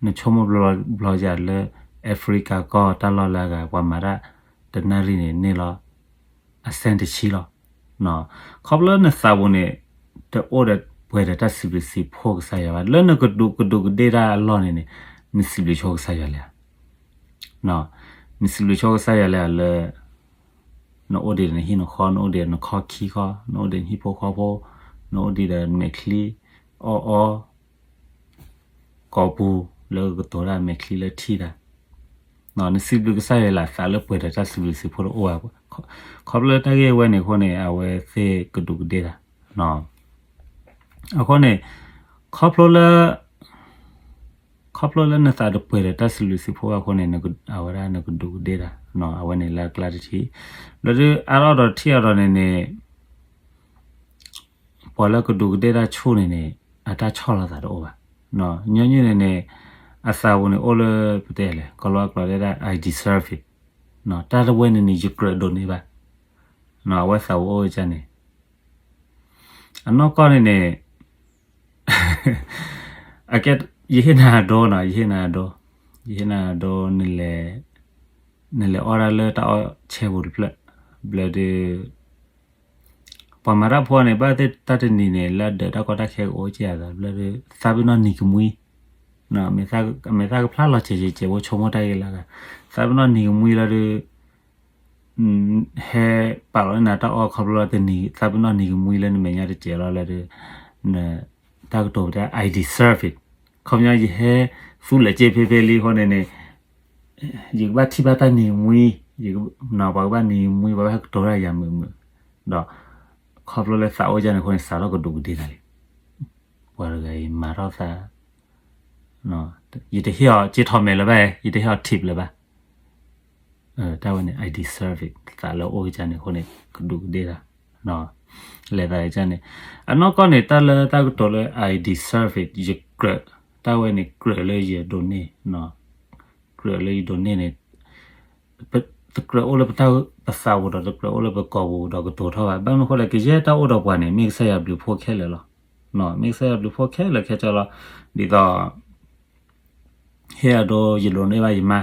နဆိကမိၣ်ဘျီယၤလၢ Africa ကီၢ်တၢ်လီၢ်လၢအဂၤ ပှၤမၤတၢ်တနၣ်ရံၣ်န့ၣ် န့ၢ်လီၤ အစဲတဆံလီၤ. ခီဖျိလၢနသးပူၤန့ၣ် တအိၣ်ဒီးပှဲၤဒီးတၢ်စံးဘျုးစံးဖှိၣ်ကစၢ်ယွၤဘၣ်, လၢနကဒူးကဒူးကဒ့ၣ်တၢ်အလီၢ်န့ၣ်န့ၣ် နစံးဘျုးဆိကစၢ်ယွၤလဲၣ်, နစံးဘျုးဆိကစၢ်ယွၤလဲၣ်လၢ နအိၣ်ဒံးဒီးနဟံၣ်နဃီ, နအိၣ်ဒံးဒီးနခီၣ်ခံခီ, နအိၣ်ဒံးနဟံၣ်ဖိဃီဖိ, နအိၣ်ဒံးဒီးနမဲာ်ချံအီၣ်အီ ကိာ်ပူၤလၢကကတိၤတၢ်မဲာ်ချံလၢထံၣ်တၢ်, နစံးဘျုးကစၢ်ယွၤလၢအသးလၢပှဲၤဒီးတၢ်စံးဘျုးစံးဖှိၣ်တအိၣ်ဘၣ်, ခီဖျိလၢတၢ်ဂ့ၢ်ဝဲန့ၣ်အဃိန့ၣ် အဝဲသ့ၣ်ကဒူးကဒ့ၣ်တၢ်, အဃိန့ၣ် ခီဖျိလၢ ခီဖျိလၢနသးတပှဲၤဒီးတၢ်စံးဘျုးစံးဖှိၣ်ဘၣ်အဃိန့ၣ် အဝဲဒၣ်နကဒူးကဒ့ၣ်တၢ်, အဝဲန့ၣ်လၢအကျါတထံၣ်, ဘျီဒုးအါထီၣ်ဒီးတထံၣ်အါထီၣ်န့ၣ်န့ၣ် ပှၤလၢကဒူးကဒ့ၣ်တၢ်ဆူၣ်န့ၣ်န့ၣ် အတၢ်ဆီၣ်လီၤသးတအိၣ်ဘၣ်, ညီနုၢ်န့ၣ်န့ၣ် အသးပူၤန့ၣ်အိၣ်လၢပတဲလဲၣ် ကီၤလၤဝါကျိာ်တဲဒၣ် I deserve it, တၢ်တဝဲန့ၣ်န့ၣ် ယကြၢးဒိးန့ၢ်ဘၣ်, အဝဲသးပူၤအိၣ်ကန့ၣ် အနီၢ်ကီၢ်န့ၣ်န့ၣ် အကဲ ယဟ့ၣ်နၤအဒိနီၤ, ယဟ့ၣ်နၤအဒိ, ယဟ့ၣ်နၤအဒိ, နလဲၤအီၣ်ဒၣ်လၢတၢ်အီၣ်ဆဲပူၤတဖျၢၣ်, ဘျီဒုး ပှၤမၤတၢ်ဖိန့ၣ် ဘၣ်သ့ၣ်တၢ်တနံၤန့ၣ် လၢအဒၢးတၢ်ကီတၢ်ခဲကအိၣ်ကဲအသး ဘျီဒုး သးပ့ၤနီၣ်နံၤကမှံ, မဲာ်သၣ်ကဖျါလီၤစဲးစဲးစဲးဖိဆိကမိၣ်တၢ်ဂ့ၢ်လၢအဂၤ, သးပ့ၤနီၣ်နံၤကမှံလီၤဒုး ဟဲပာ်လီၤန့ၢ်နၤတၢ်အီၣ်ခီဖျိလၢတနံၤ သးပ့ၤနီၣ်နံၤကမှံလၢနမဲာ်ညါတစဲးလီၤလၢဒုး တၢ်ကတိၤပတဲ I deserve it, ခီပညီယဟဲသူလၢာ်စ့ဖဲဖဲလံအဃိန့ၣ်န့ၣ် ယကဘၣ်ထံၣ်ဘၣ်တၢ်နံၤကမှံ, ပှၤကဘၣ်နံၤကမှံ ပှၤဘၣ်ဟဲကတိၤတၢ်ယၤမုာ်မုာ်, ဒီး ခီဖျိလၢသးအိၣ်ကန့ၣ်အဃိန့ၣ် စးထီၣ်ကဒူးကဒ့ၣ်တၢ်လံ, ပှၤတဂၤအံၤမၤထီၣ်သး ယတဟ့ၣ်အီၤစ့ထီၣ်မဲာ်လၢၤဘၣ်, ယတဟ့ၣ်အီၤ tip လၢၤဘၣ်, တၢ်ဝဲန့ၣ် I deserve it သးလၢအိၣ်ကန့ၣ်အဃိန့ၣ် ကဒူးကဒ့ၣ်တၢ်, လဲၤသးကန့ၣ်, အနီၢ်ကီၢ်န့ၣ် တၢ်လၢတၢ်ကတိၤလၢ I deserve it ယကြၢး, တၢ်ဝဲန့ၣ်ကြၢးလၢယဒိးန့ၢ်, ကြၢးလၢယဒိးန့ၢ်န့ၣ် တကြၢးအိၣ်လၢပသးပူၤဒီး တကြၢးအိၣ်လၢပကိာ်ပူၤဒီးကတိၤထီၣ်ဘၣ်. ဘၣ်မနုၤအဃိလဲၣ် ကယဲၢ်တၢ်အိၣ်ဒီးပှၤန့ၣ် မ့ၢ်ကစၢ်ယွၤဘျုးဖှိၣ်ခဲလၢာ်လီၤ. မ့ၢ်ကစၢ်ယွၤဘျုးဖှိၣ်ခဲလၢာ်ခဲဆ့လီၤ. ဒ်သိး ဟ့ၣ်အဒိ ယဒိးန့ၢ်ဘၣ်ယမါ,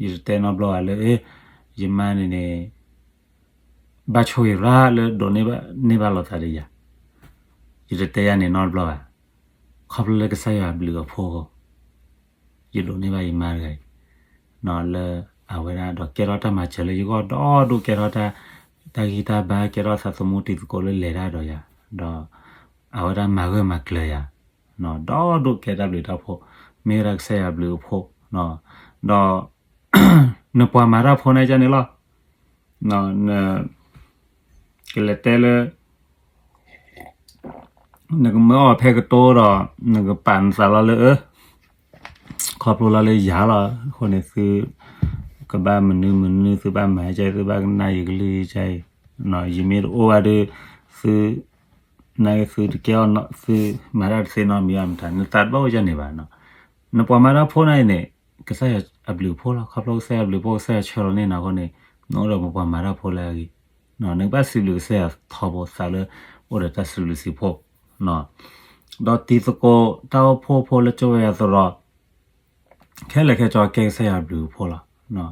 ယတတဲနီတဘျီဘၣ်လၢ ယမါန့ၣ်န့ၣ် ဘၣ်ဆိၣ်ဂ့ၤရၤလၢဒိးန့ၢ်ဘၣ်လိာ်သးဒီးယၤ, ယတတဲယၤန့ၣ်နီတဘျီဘၣ်. ခီဖျိလၢကစၢ်ယွၤဘျုးအဖှိၣ်အဃိ ယဒိးန့ၢ်ဘၣ်ယမါတဂၤအံၤ, လၢအဝဲဒၣ်ဒီးကဲထီၣ်တၢ်မၤစၢၤလၢယဂီၢ်ဒီဒူၣ်, ကဲထီၣ်တၢ်ဂံၢ်တၢ်ဘါ, ကဲထီၣ်သးသမူတံၤသကိးလၢလဲၤတၢ်ဒီးယၤ, ဒီးအဝဲဒၣ်မၤဂၢၢ်မၤကျၢၤယၤ, ဒီဒိၣ်ကဲတၢ်ဘျုးတၢ်ဖှိၣ်, မ့ၢ်ဝဲဒၣ်ကစၢ်ယွၤဘျုးအဖှိၣ်, ဒီး နပှၤမၤတၢ်ဖိန့ၣ်ကန့ၣ်လီၤ. ကလဲၤတဲလၢ နကမၢအီၤဖဲကတိၤဒီး နကပာ်နသးလီၤလၢအၢ ခီဖျိလီၤလၢယၤလီၤ. အဃိန့ၣ် သုကဘၣ်မနုၤမနုၤ သုဘၣ်မၤကၢအံၤ သုဘၣ်ကနၣ်ယကလုၢ်ကၢအံၤ, ယမ့ၢ်တအိၣ်ဘၣ်ဒီး သု နာ်က့သုတကဲအီၤနီၤ သုမၤတၢ်တသ့နီတမံၤဘၣ်မတၤ နသးတဘၣ်အိၣ်ဒ်န့ၣ်ဘၣ်နီၤ. နပှၤမၤတၢ်ဖိန့ၣ်န့ၣ် ကစၢ်ယွၤအဘျုးအဖှိၣ်လီၤ. ခီဖျိကစၢ်ယွၤအဘျုးအဖှိၣ် ကစၢ်ယွၤဆှၢလီၤန့ၢ်နၤအဃိန့ၣ် နအိၣ်ဒီးပပှၤမၤတၢ်ဖိလၢအဂ့ၤ, နကဘၣ်စံးဘျုးကစၢ်ယွၤထီဘိသးလၢ အိၣ်ဒီးတၢ်စံးဘျုးစံးဖှိၣ် ဒီးတံၤသကိးတၢ်အိၣ်ဖှိၣ်ဖိလၢကၠိဝဲယၤသရိာ် ခဲလၢာ်ခဲဆ့ကဲကစၢ်ယွၤဘျုးအဖှိၣ်လီၤ.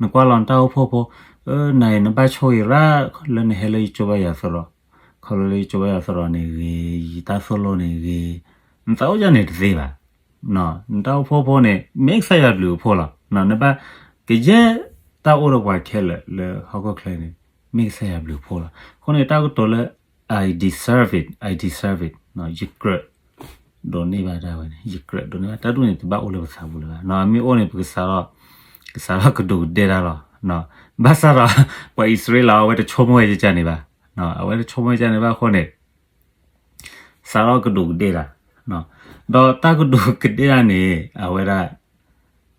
နကွၢ်လီၤနတၢ်အိၣ်ဖှိၣ်ဖိ, နၤအံၤနဘၣ်ဆိၣ်ဂ့ၤရၣ်လၢနဟဲလၢယကၠိဘၣ်ယၤသရိာ်, ခီဖျိလၢယကၠိဘၣ်ယၤသရိာ်န့ၣ်ဂ့ၤ, ယတၢ်သိၣ်လိန့ၣ်ဂ့ၤ, နသးအိၣ်ဒ်န့ၣ်တသ့ဘၣ်. နတၢ်အိၣ်ဖှိၣ်ဖိန့ၣ် မ့ၢ်ကစၢ်ယွၤဘျုးအဖှိၣ်လီၤ. နဘၣ်ကယဲၢ်တၢ်အိၣ်ဒီးပှၤခဲလၢာ်လၢဟီၣ်ခိၣ်ချၢန့ၣ် မ့ၢ်ကစၢ်ယွၤဘျုးအဖှိၣ်လီၤ. အဃိန့ၣ် တၢ်ကတိၤလၢ I deserve it, I deserve it, ယကြၢးဒိးန့ၢ်ဘၣ်ဒၣ်ဝဲန့ၣ်, ယကြၢးဒိးန့ၢ်ဘၣ် တၢ်ဒ်န့ၣ်တဘၣ်အိၣ်လၢပသးပူၤလၢၤဘၣ်. မ့ၢ်အိၣ်န့ၣ် ပကစးထီၣ်, ကစးထီၣ်ကဒူးကဒ့ၣ်တၢ်လီၤ. ဘၣ်ဆၣ်ဒီး ပှၤအံၣ်စရ့လးအဝဲတဆိကမိၣ်ဝဲကန့ၣ်ဘၣ်, အဝဲတဆိကမိၣ်ဝဲကန့ၣ်ဘၣ်အဃိန့ၣ် စးထီၣ်ကဒူးကဒ့ၣ်တၢ်, ဒီးတၢ်ကဒူးကဒ့ၣ်တၢ်န့ၣ် အဝဲဒၣ်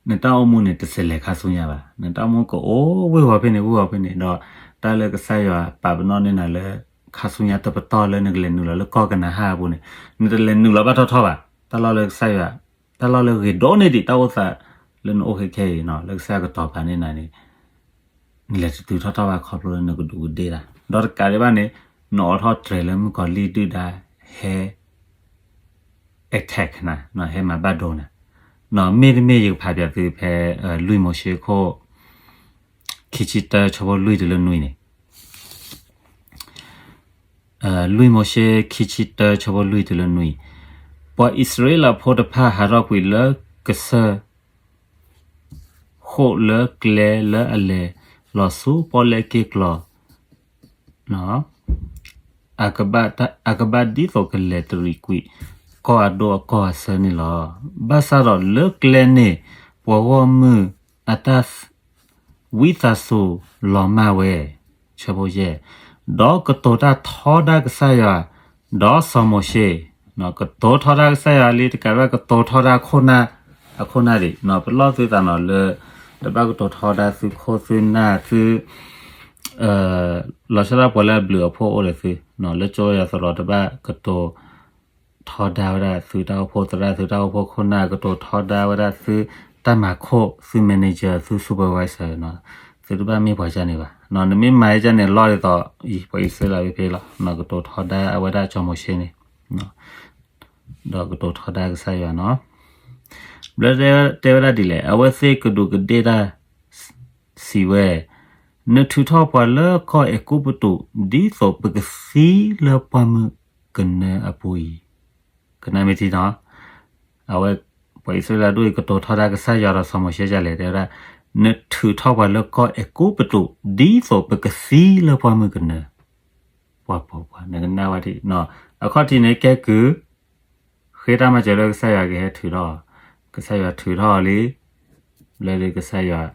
နတၢ်အိၣ်မူန့ၣ် တစဲးလဲၤခါဆူညါဘၣ်. နတၢ်အိၣ်မူကအိၣ်ဝ့ၢ်ဝီၤဖဲန့ၣ် ဝ့ၢ်ဝီၤဖဲန့ၣ် ဒီးတၢ်လၢကစၢ်ယွၤပာ်ပနီၣ်န့ၢ်နၤလၢ ခါဆူညါတပတီၢ်လၢနကလဲၤနုာ်လီၤလၢကီၢ်ကနၤအၣ်အပူၤန့ၣ် နတလဲၤနုာ်လီၤဘၣ်ထီၣ်ထီၣ်ဘၣ်. တၢ်လီၢ်လၢကစၢ်ယွၤ, တၢ်လီၢ်လၢဂ့ၤဒိၣ်န့ၢ်ဒံးတၢ်အိၣ်သးလၢနအိၣ်ခဲခဲအံၤ လၢကစၢ်ယွၤကတီၤပာ်န့ၢ်နၤန့ၣ် နလဲၤတတုၤထီၣ်ထီၣ်ဘၣ်ခီဖျိလၢနကဒူးကဒ့ၣ်တၢ်, ဒီးတကးဒံးဘၣ်န့ၣ် နအိးထီၣ်တြဲၤလၢမုၣ်ကီၤလံၢ်ဒုၣ်ဒါဟဲ attack နၤ, ဟဲမၤဘၣ်ဒိနၤ, မ့တမ့ၢ်ယကဖးပၠးသုဖဲ လွံၢ်မိၤၡ့ခိၣ် ခံဆံတၢ ဆၢဖိလွံၢ်တုၤလၢနွံန့ၣ် လွံၢ်မိၤၡ့ ခံဆံတၢ ဆၢဖိလွံၢ်တုၤလၢနွံ, ပှၤအံၣ်စရ့လးဖိတဖၣ်ဟးထီၣ်ကွံာ်လၢကစၢၢ် ဃိာ်လၢကျဲလၢအလဲၤလီၤဆူပီၣ်လဲၣ်က့ၢ်ကျီၤ အကဘၣ်ဒ်သိးကလဲၤတရံးကွံာ် ကီၢ်အဒိၣ်အကီၢ်အဆၢန့ၣ်လီၤ. ဘၣ်ဆၣ်ဒီးလၢကျဲန့ၣ် ပှၤဂီၢ်မုၢ်အတၢ် ဝံသးစူၤလီၤမၢ်ဝဲ, ဆၢဖိယဲၢ်, ဒီးကတိၤတၢ်ထီဒါကစၢ်ယွၤ, ဒီးစီၤမိၤၡ့, ကတိၤထီဒါကစၢ်ယွၤလံ တကးဒံးဘၣ်ကတိၤထီဒါခိၣ်နၢ်, အခိၣ်နၢ်ဒံး ပလီၢ်သုသးနီၤလၢ တဘၣ်ကတိၤထီဒါသုခိၣ်သုနၢ်သု လီၤဆီဒၣ်ပှၤလၢအဘျုးအဖှိၣ်အိၣ်ဒီးသု, လၢကၠိယၤသရိာ်တဘၣ်ကတိၤ ထီဒါဝဲဒၣ်သုတၢ်အိၣ်ဖှိၣ်သရၣ် သုတၢ်အိၣ်ဖှိၣ်ခိၣ်နၢ် ကတိၤထီဒါဝဲဒၣ်သုတၢ်မၤခိၣ် သု manager သု supervisor နီၤ, သုတဘၣ်မ့ၢ်ပှၤကၢ်န့ၣ်ဘၣ်. နမ့ၢ်မၤကၢ်န့ၣ်လီၤဒ်သိး ပှၤအံၣ်စရ့လးဖဲဖဲလီၤ, ကတိၤထီဒါအဝဲဒၣ်စီၤမိၤၡ့န့ၣ်, ဒီးကတိၤထီဒါကစၢ်ယွၤနီၤ. ဘျၢတဲဝဲဒၣ်ဒ်လဲၣ်, အဝဲသ့ၣ်ကဒူးကဒ့ၣ်တၢ် စံးဝဲ, နထုးထီၣ်ပှၤလၢကီၢ်အဲၤကူပတူး ဒ်သိးပကသံလၢပှၢ်မုၢ်ကနၢအပူၤအံၤ, ကနၣ်မ့ၢ်ထံနီၤ, အဝဲ ပှၤအံၣ်စရ့လးဒိၣ်အံၤ ကတိၤထီဒါကစၢ်ယွၤဒီးစီၤမိၤၡ့ဒ်လဲၣ်, တဲဝဲဒၣ်, နထုးထီၣ်ပှၤလၢကီၢ်အဲၤကူပတူး ဒ်သိးပကသံလၢပှၢ်မုၢ်ကနၢ, ပှၤပှၤပှၤ နကနၣ်ဝဲဒၣ်, အခီၣ်ထံးန့ၣ်ကဲကုၢ် ဃ့တၢ်မၤစၢၤလၢကစၢ်ယွၤကဟဲထုးထီၣ်, ကစၢ်ယွၤထုးထီၣ်အီၤလံ, လၢဒုးကစၢ်ယွၤ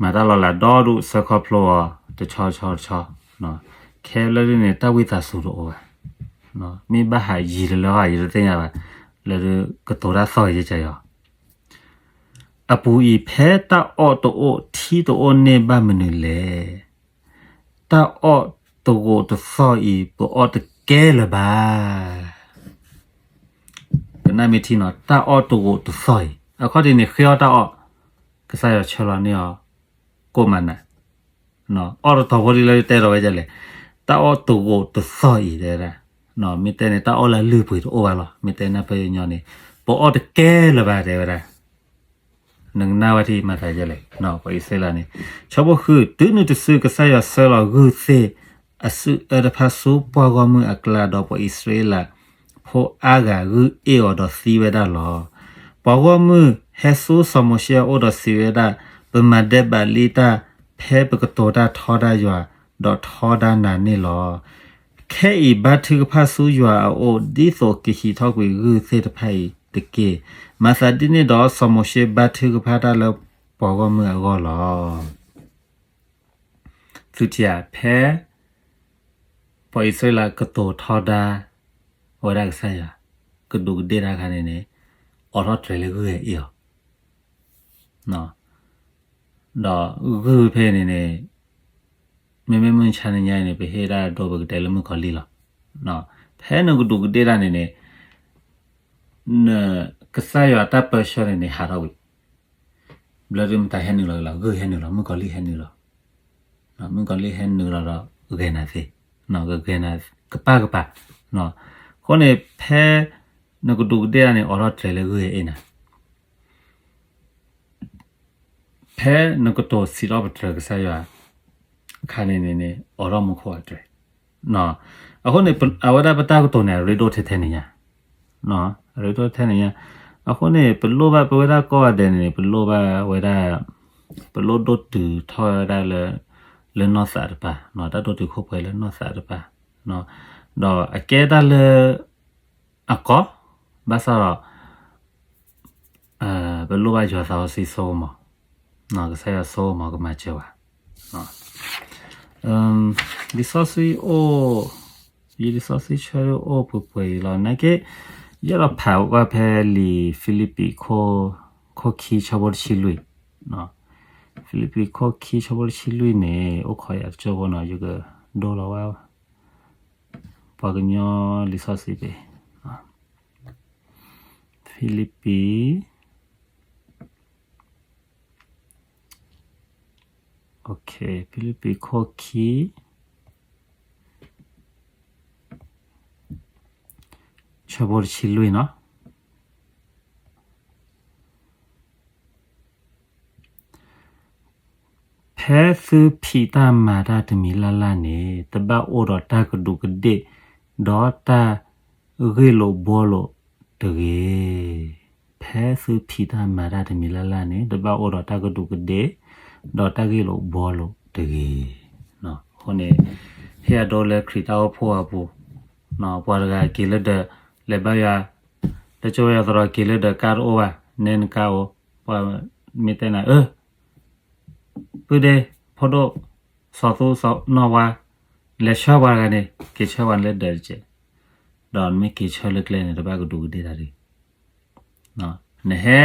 မၤတၢ်လီၤလးဒီဒူၣ်စၢခီဖျိအီၤ တဆီဆီတဆီ, ခဲလၢာ်ဒ်န့ၣ် တၢ်ဝံသးစူၤတအိၣ်ဘၣ်, မ့ၢ်ဘၣ်ဟးယံၤတလၢဟီယတသ့ၣ်ညါဘၣ်, လၢဒုးကတိၤတၢ်သီၣ်ယကယီၤ အပူၤအံၤ ဖဲတၢ်အီၣ်တအိၣ်ထံတအိၣ်န့ၢ်ဘၣ်မနုၤလဲၣ်. တၢ်အီၣ်တဂိာ်တသီၣ်အံၤ ပအီၣ်တကဲလၢၤဘၣ်. ကနၣ်မ့ၢ်ထံနီၤ, တၢ်အီၣ်တဂိာ်တသီၣ်အံၤ, အခီၣ်ထံးန့ၣ် ဃ့အီၣ်တၢ်အီၣ်, ကစၢ်ယွၤဆှၢလီၤန့ၢ်အီၤ ကိၣ်မၤနး အီၣ်တတီၤဖိဒ်လၢတဲဒီးဝဲဒ်လဲၣ်, တၢ်အီၣ်တဂိာ်တသီၣ်အံၤတဲဝဲဒၣ်, မ့ၢ်တဲန့ၣ် တၢ်အီၣ်လၢအလုၢ်အပှ့ၤတအိၣ်ဘၣ်လီၤ. မ့ၢ်တဲနၢ်ပၢၢ်ညီန့ၣ် ပအီၣ်တကဲလၢၤဘၣ်တဲဝဲဒၣ်. နကနၣ်ဝဲထံမၤသးဒ်လဲၣ်, ပှၤအံၣ်စရ့လးန့ၣ်, ဆၢဖိဃု, တုၤနုၤတစု ကစၢ်ယွၤဆှၢလီၤဂုၢ်သ့ၣ်အစုအၢတဖၣ်ဆူပှၤဂီၢ်မုၢ်အကျါ, ဒီးပှၤအံၣ်စရ့လးဖိအါဂၤဂုၢ်အ့ၣ်အီၤဒီးသံဝဲဒၣ်လီၤ. ပှၤဂီၢ်မုၢ်ဟဲဆူစီၤမိၤၡ့အအိၣ်ဒီးစံးဝဲဒၣ်, ပမၤဒဲးဘးလံတၢ် ဖဲပကတိၤတၢ်ထီဒါယွၤ, ဒီးထီဒါနၤန့ၣ်လီၤ. ခဲအံၤဘါထုကဖၣ်ဆူယွၤအအိၣ် ဒ်သိးကဟံးထီၣ်ကွံာ်ဂုၢ်သ့ၣ်တဖၣ်အံၤတက့ၢ်. မၤသးဒ်န့ၣ်ဒီး စီၤမိၤၡ့ဘါထုကဖၣ်တၢ်လၢပှၤဂီၢ်မုၢ်အဂီၢ်လီၤ. သုထံၣ်ဧါ, ဖဲ ပှၤအံၣ်စရ့လးကတိၤထီဒါ အဝဲဒၣ်ကစၢ်ယွၤ ကဒူးကဒ့ၣ်တၢ်ခါန့ၣ်န့ၣ် အိးထီၣ်တြဲၤလၢဂုၢ်အအ့ၣ်အီၤ ဒီးဂုၢ်ဖဲန့ၣ်န့ၣ် မ့မ့ၢ်မုၢ်ဆါနံၤညါအံၤန့ၣ် ပဟ့ၣ်ဒၣ်ဒိပကတဲလၢမုၣ်ကီၤလံၢ်လီၤ. ဖဲနကဒူးကဒ့ၣ်တၢ်န့ၣ်န့ၣ် နကစၢ်ယွၤတၢ်ပၢဆှၢန့ၣ်န့ၣ် ဟးထီၣ်ဝံၤ ဘျၢဒုမတၤဟဲနုာ်လီၤလီၤ, ဂုၢ်ဟဲနုာ်လီၤ, မုၣ်ကီၤလံၢ်ဟဲနုာ်လီၤ, မုၣ်ကီၤလံၢ်ဟဲနုာ်လီၤဒီး ဂဲၤနၤသ့, ဂဲၤနၤကပၢ်ကပၢ်, အဃိန့ၣ် ဖဲနကဒူးကဒ့ၣ်တၢ်န့ၣ် အိးထီၣ်တြဲၤလၢဂုၢ်အအ့ၣ်နၤ ဖဲနကတိၤစံးထီၣ်ပတြၢၤကစၢ်ယွၤ အခါန့ၣ်န့ၣ်န့ၣ် အိးထီၣ်မူခိၣ်အတြဲၤ, အဃိန့ၣ် အဝဲဒၣ်ပတၢ်ကတိၤန့ၣ် အရ့ဒိၣ်ထဲထဲန့ၣ်ညါ, အရ့ဒိၣ်ထဲန့ၣ်ညါ, အဃိန့ၣ် ပလိၣ်ဘၣ်ပဝဲဒၣ်ကိးဂၤဒဲးန့ၣ် ပလိၣ်ဘၣ်ဝဲဒၣ် ပလိၣ်ဒိၣ်တုၤထီၣ်ဝဲဒၣ်လၢ လၢနီၢ်သးတပၤ, တၢ်ဒိၣ်တုာ်ခိၣ်ပှဲၤလၢနီၢ်သးတပၤ, ဒီးအကဲတၢ်လၢ အကီ, ဘၣ်ဆၣ်ဒီး ပလိၣ်ဘၣ်ယွၤသးစီဆှံဆိကမိၣ်, ကစၢ်ယွၤဆိကမိၣ်ကမၤစၢၤဝဲ, လံာ်စီဆှံအိၣ်, ယလံာ်စီဆှံဆၢအိၣ်ပှဲၤပှဲၤအံၤလီၤ. နာ်က့ ယအဲၣ်ဒိးဖးဝဲဖဲလံာ်ဖံလံးပံး ခိၣ်ခံဆၢဖိတဆံလွံၢ်, ဖံလံးပံး ခိၣ်ခံဆၢဖိတဆံလွံၢ်န့ၣ် အိၣ်ခိးယၤတကၠိဖိနီၤ, ယကဒိလီၤဝဲ ပှၤကညီလံာ်စီဆှံပ့ၤ, ဖံလံးပံး, ဖံလံးပံး ခိၣ်ခံ ဆၢဖိတဆံလွံၢ်နီၤ. ဖဲသုဖံးတၢ်မၤတၢ်တမံၤလၢ်လၢ်န့ၣ် တဘၣ်အိၣ်ဒီးတၢ်ကဒူးကဒ့ၣ် ဒီးတၢ်ဂ့ၢ်လိာ်ဘှီလိာ်တဂ့ၤ. ဖဲသုဖံးတၢ်မၤတၢ်တမံၤလၢ်လၢ်န့ၣ် တဘၣ်အိၣ်ဒီးတၢ်ကဒူးကဒ့ၣ် ဒီးတၢ်ဂ့ၢ်လိာ်ဘှီလိာ်တဂ့ၤ. အဃိန့ၣ် ဟ့ၣ်အဒိလၢခရံာ်တၢ်အိၣ်ဖှိၣ်အပူၤ, ပှၤတဂၤက့ၤလၢဒၢး လဲၤဘါယွၤ, လၢကၠိဝဲယွၤသရိာ်က့ၤလၢဒၢး ကါတအိၣ်ဘၣ်, နဲနကါအိၣ်, ပှၤမ့ၢ်တဲနၤ အၢ ပုၢ်ဒ့ ဖိဒိၣ်, စီၤသူစီၤနီၢ်ဝါ, လဲၤဆှၢပှၤတဂၤန့ၣ် က့ၤဆှၢပှၤန့ၣ်လၢဒၢးတကဲး, ဒီးနမ့ၢ်က့ၤဆှၢလၢကျဲန့ၣ် တဘၣ်ကဒူးကဒ့ၣ်တၢ်တဂ့ၤ. နဟဲ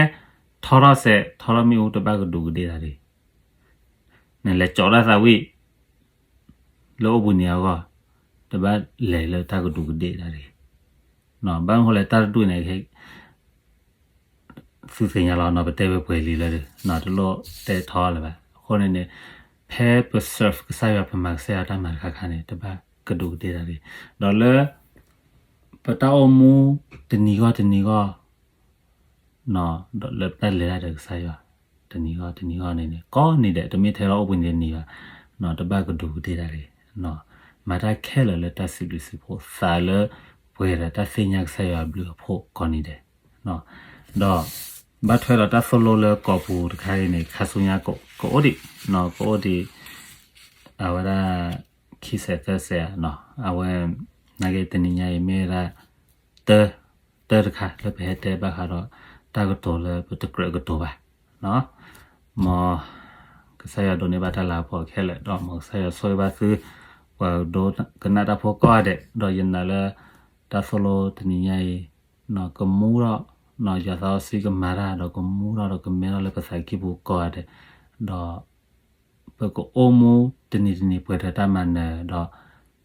ထီထီၣ်စဲး ထီထီၣ်မ့ၣ်အူ တဘၣ်ကဒူးကဒ့ၣ်တၢ်တဂ့ၤ. နလဲၤကၠီးတၢ်သးဝံၣ် လၢအိၣ်ဘှံးနံၤအဂီၢ် တဘၣ်လဲၤလၢတၢ်ကဒူးကဒ့ၣ်တၢ်တဂ့ၤ. ဘၣ်မနုၤဃိလဲၣ် တၢ်တဒူၣ်န့ၣ် သုသ့ၣ်ညါလီၤနီၤ, ပတဲဝဲပှဲၤလံလၢ တလိၣ်တဲထီလၢၤဘၣ်. အဃိန့ၣ်န့ၣ် ဖဲပ serve ကစၢ်ယွၤ ပမၤကစၢ်ယွၤတၢ်မၤတခါခါန့ၣ် တဘၣ်ကဒူးကဒ့ၣ်တၢ်တဂ့ၤ. ဒီးလၢ ပတၢ်အိၣ်မူတနံၤဂီၢ်တနံၤဂီၢ် လၢပတၢ်လဲၤတၢ်ဒီးကစၢ်ယွၤ တနံၤဂီၢ်တနံၤဂီၢ်န့ၣ်န့ၣ် ကိးနံၤဒဲး တမ့ၢ်ထဲလၢအိၣ်ဘှံးနံၤတနံၤဘၣ်, တဘၣ်ကဒူးကဒ့ၣ်တၢ်တဂ့ၤ. မၤတၢ်ခဲလၢာ်လၢတၢ်စံးဘျုးစံးဖှိၣ် သးလၢပှဲၤဒီးတၢ်သ့ၣ်ညါကစၢ်ယွၤအဘျုးအဖှိၣ်ကိးနံၤဒဲး, ဒီး ဘၣ်ထွဲဒီးတၢ်သိၣ်လိလၢကိာ်ပူၤတခါအံၤန့ၣ် ခါဆူညါကအိၣ်ဒံး, ကအိၣ်ဒံး အဝဲဒၣ် ခံစဲးသၢစဲးဧါ, အဝဲ နာ်က့တနံၤညါအံၤမ့ၢ်ဝဲဒၣ် တၢ တၢတခါလၢပဟဲတဲဘၣ်ဃးဒီး တၢ်ကတိၤလၢပတကြၢးကတိၤဘၣ်, မ်ကစၢ်ယွၤဒိးန့ၢ်ဘၣ်တၢ်လၤကပီၤခဲလၢာ် ဒီးမ်ကစၢ်ယွၤဆိၣ်ဂ့ၤဘၣ်သု ပှၤဒိကနၣ်တၢ်ဖိကိးဂၤဒဲး, ဒီးယနာ်လၢ တၢ်သိၣ်လိတနံၤညါအံၤ ကမူထီၣ် ယွၤသးစီဆှံကမၤတၢ် ဒီးကမူထီၣ်ဒီးကမဲထီၣ်လၢပသးကံၢ်ပူၤကိးဂၤဒဲး, ဒီး ပကအိၣ်မူတနံၤတနံၤပှဲၤဒီးတၢ်မၤနၢၤ ဒီး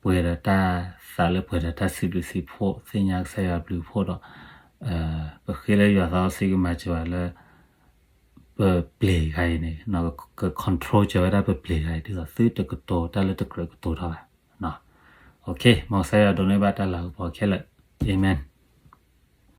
ပှဲၤဒီးတၢ်သးလၢပှဲၤဒီးတၢ်စံးဘျုးစံးဖှိၣ် သ့ၣ်ညါကစၢ်ယွၤအဘျုးအဖှိၣ်ဒီး ပဃ့လၢယွၤသးစီဆှံကမၤစၢၤဘၣ်လၢ ပပျ့ၤတခါအံၤန့ၣ် က control စၢၤဝဲဒၣ်ပပျ့ၤတခါအံၤ ဒ်သိးသုတကတိၤတၢ်လၢတကြၢးကတိၤထီၣ်ဘၣ်. မ်ကစၢ်ယွၤဒိးန့ၢ်ဘၣ်တၢ်လၤကပီၤခဲလၢာ်. အၤမ့ၣ်.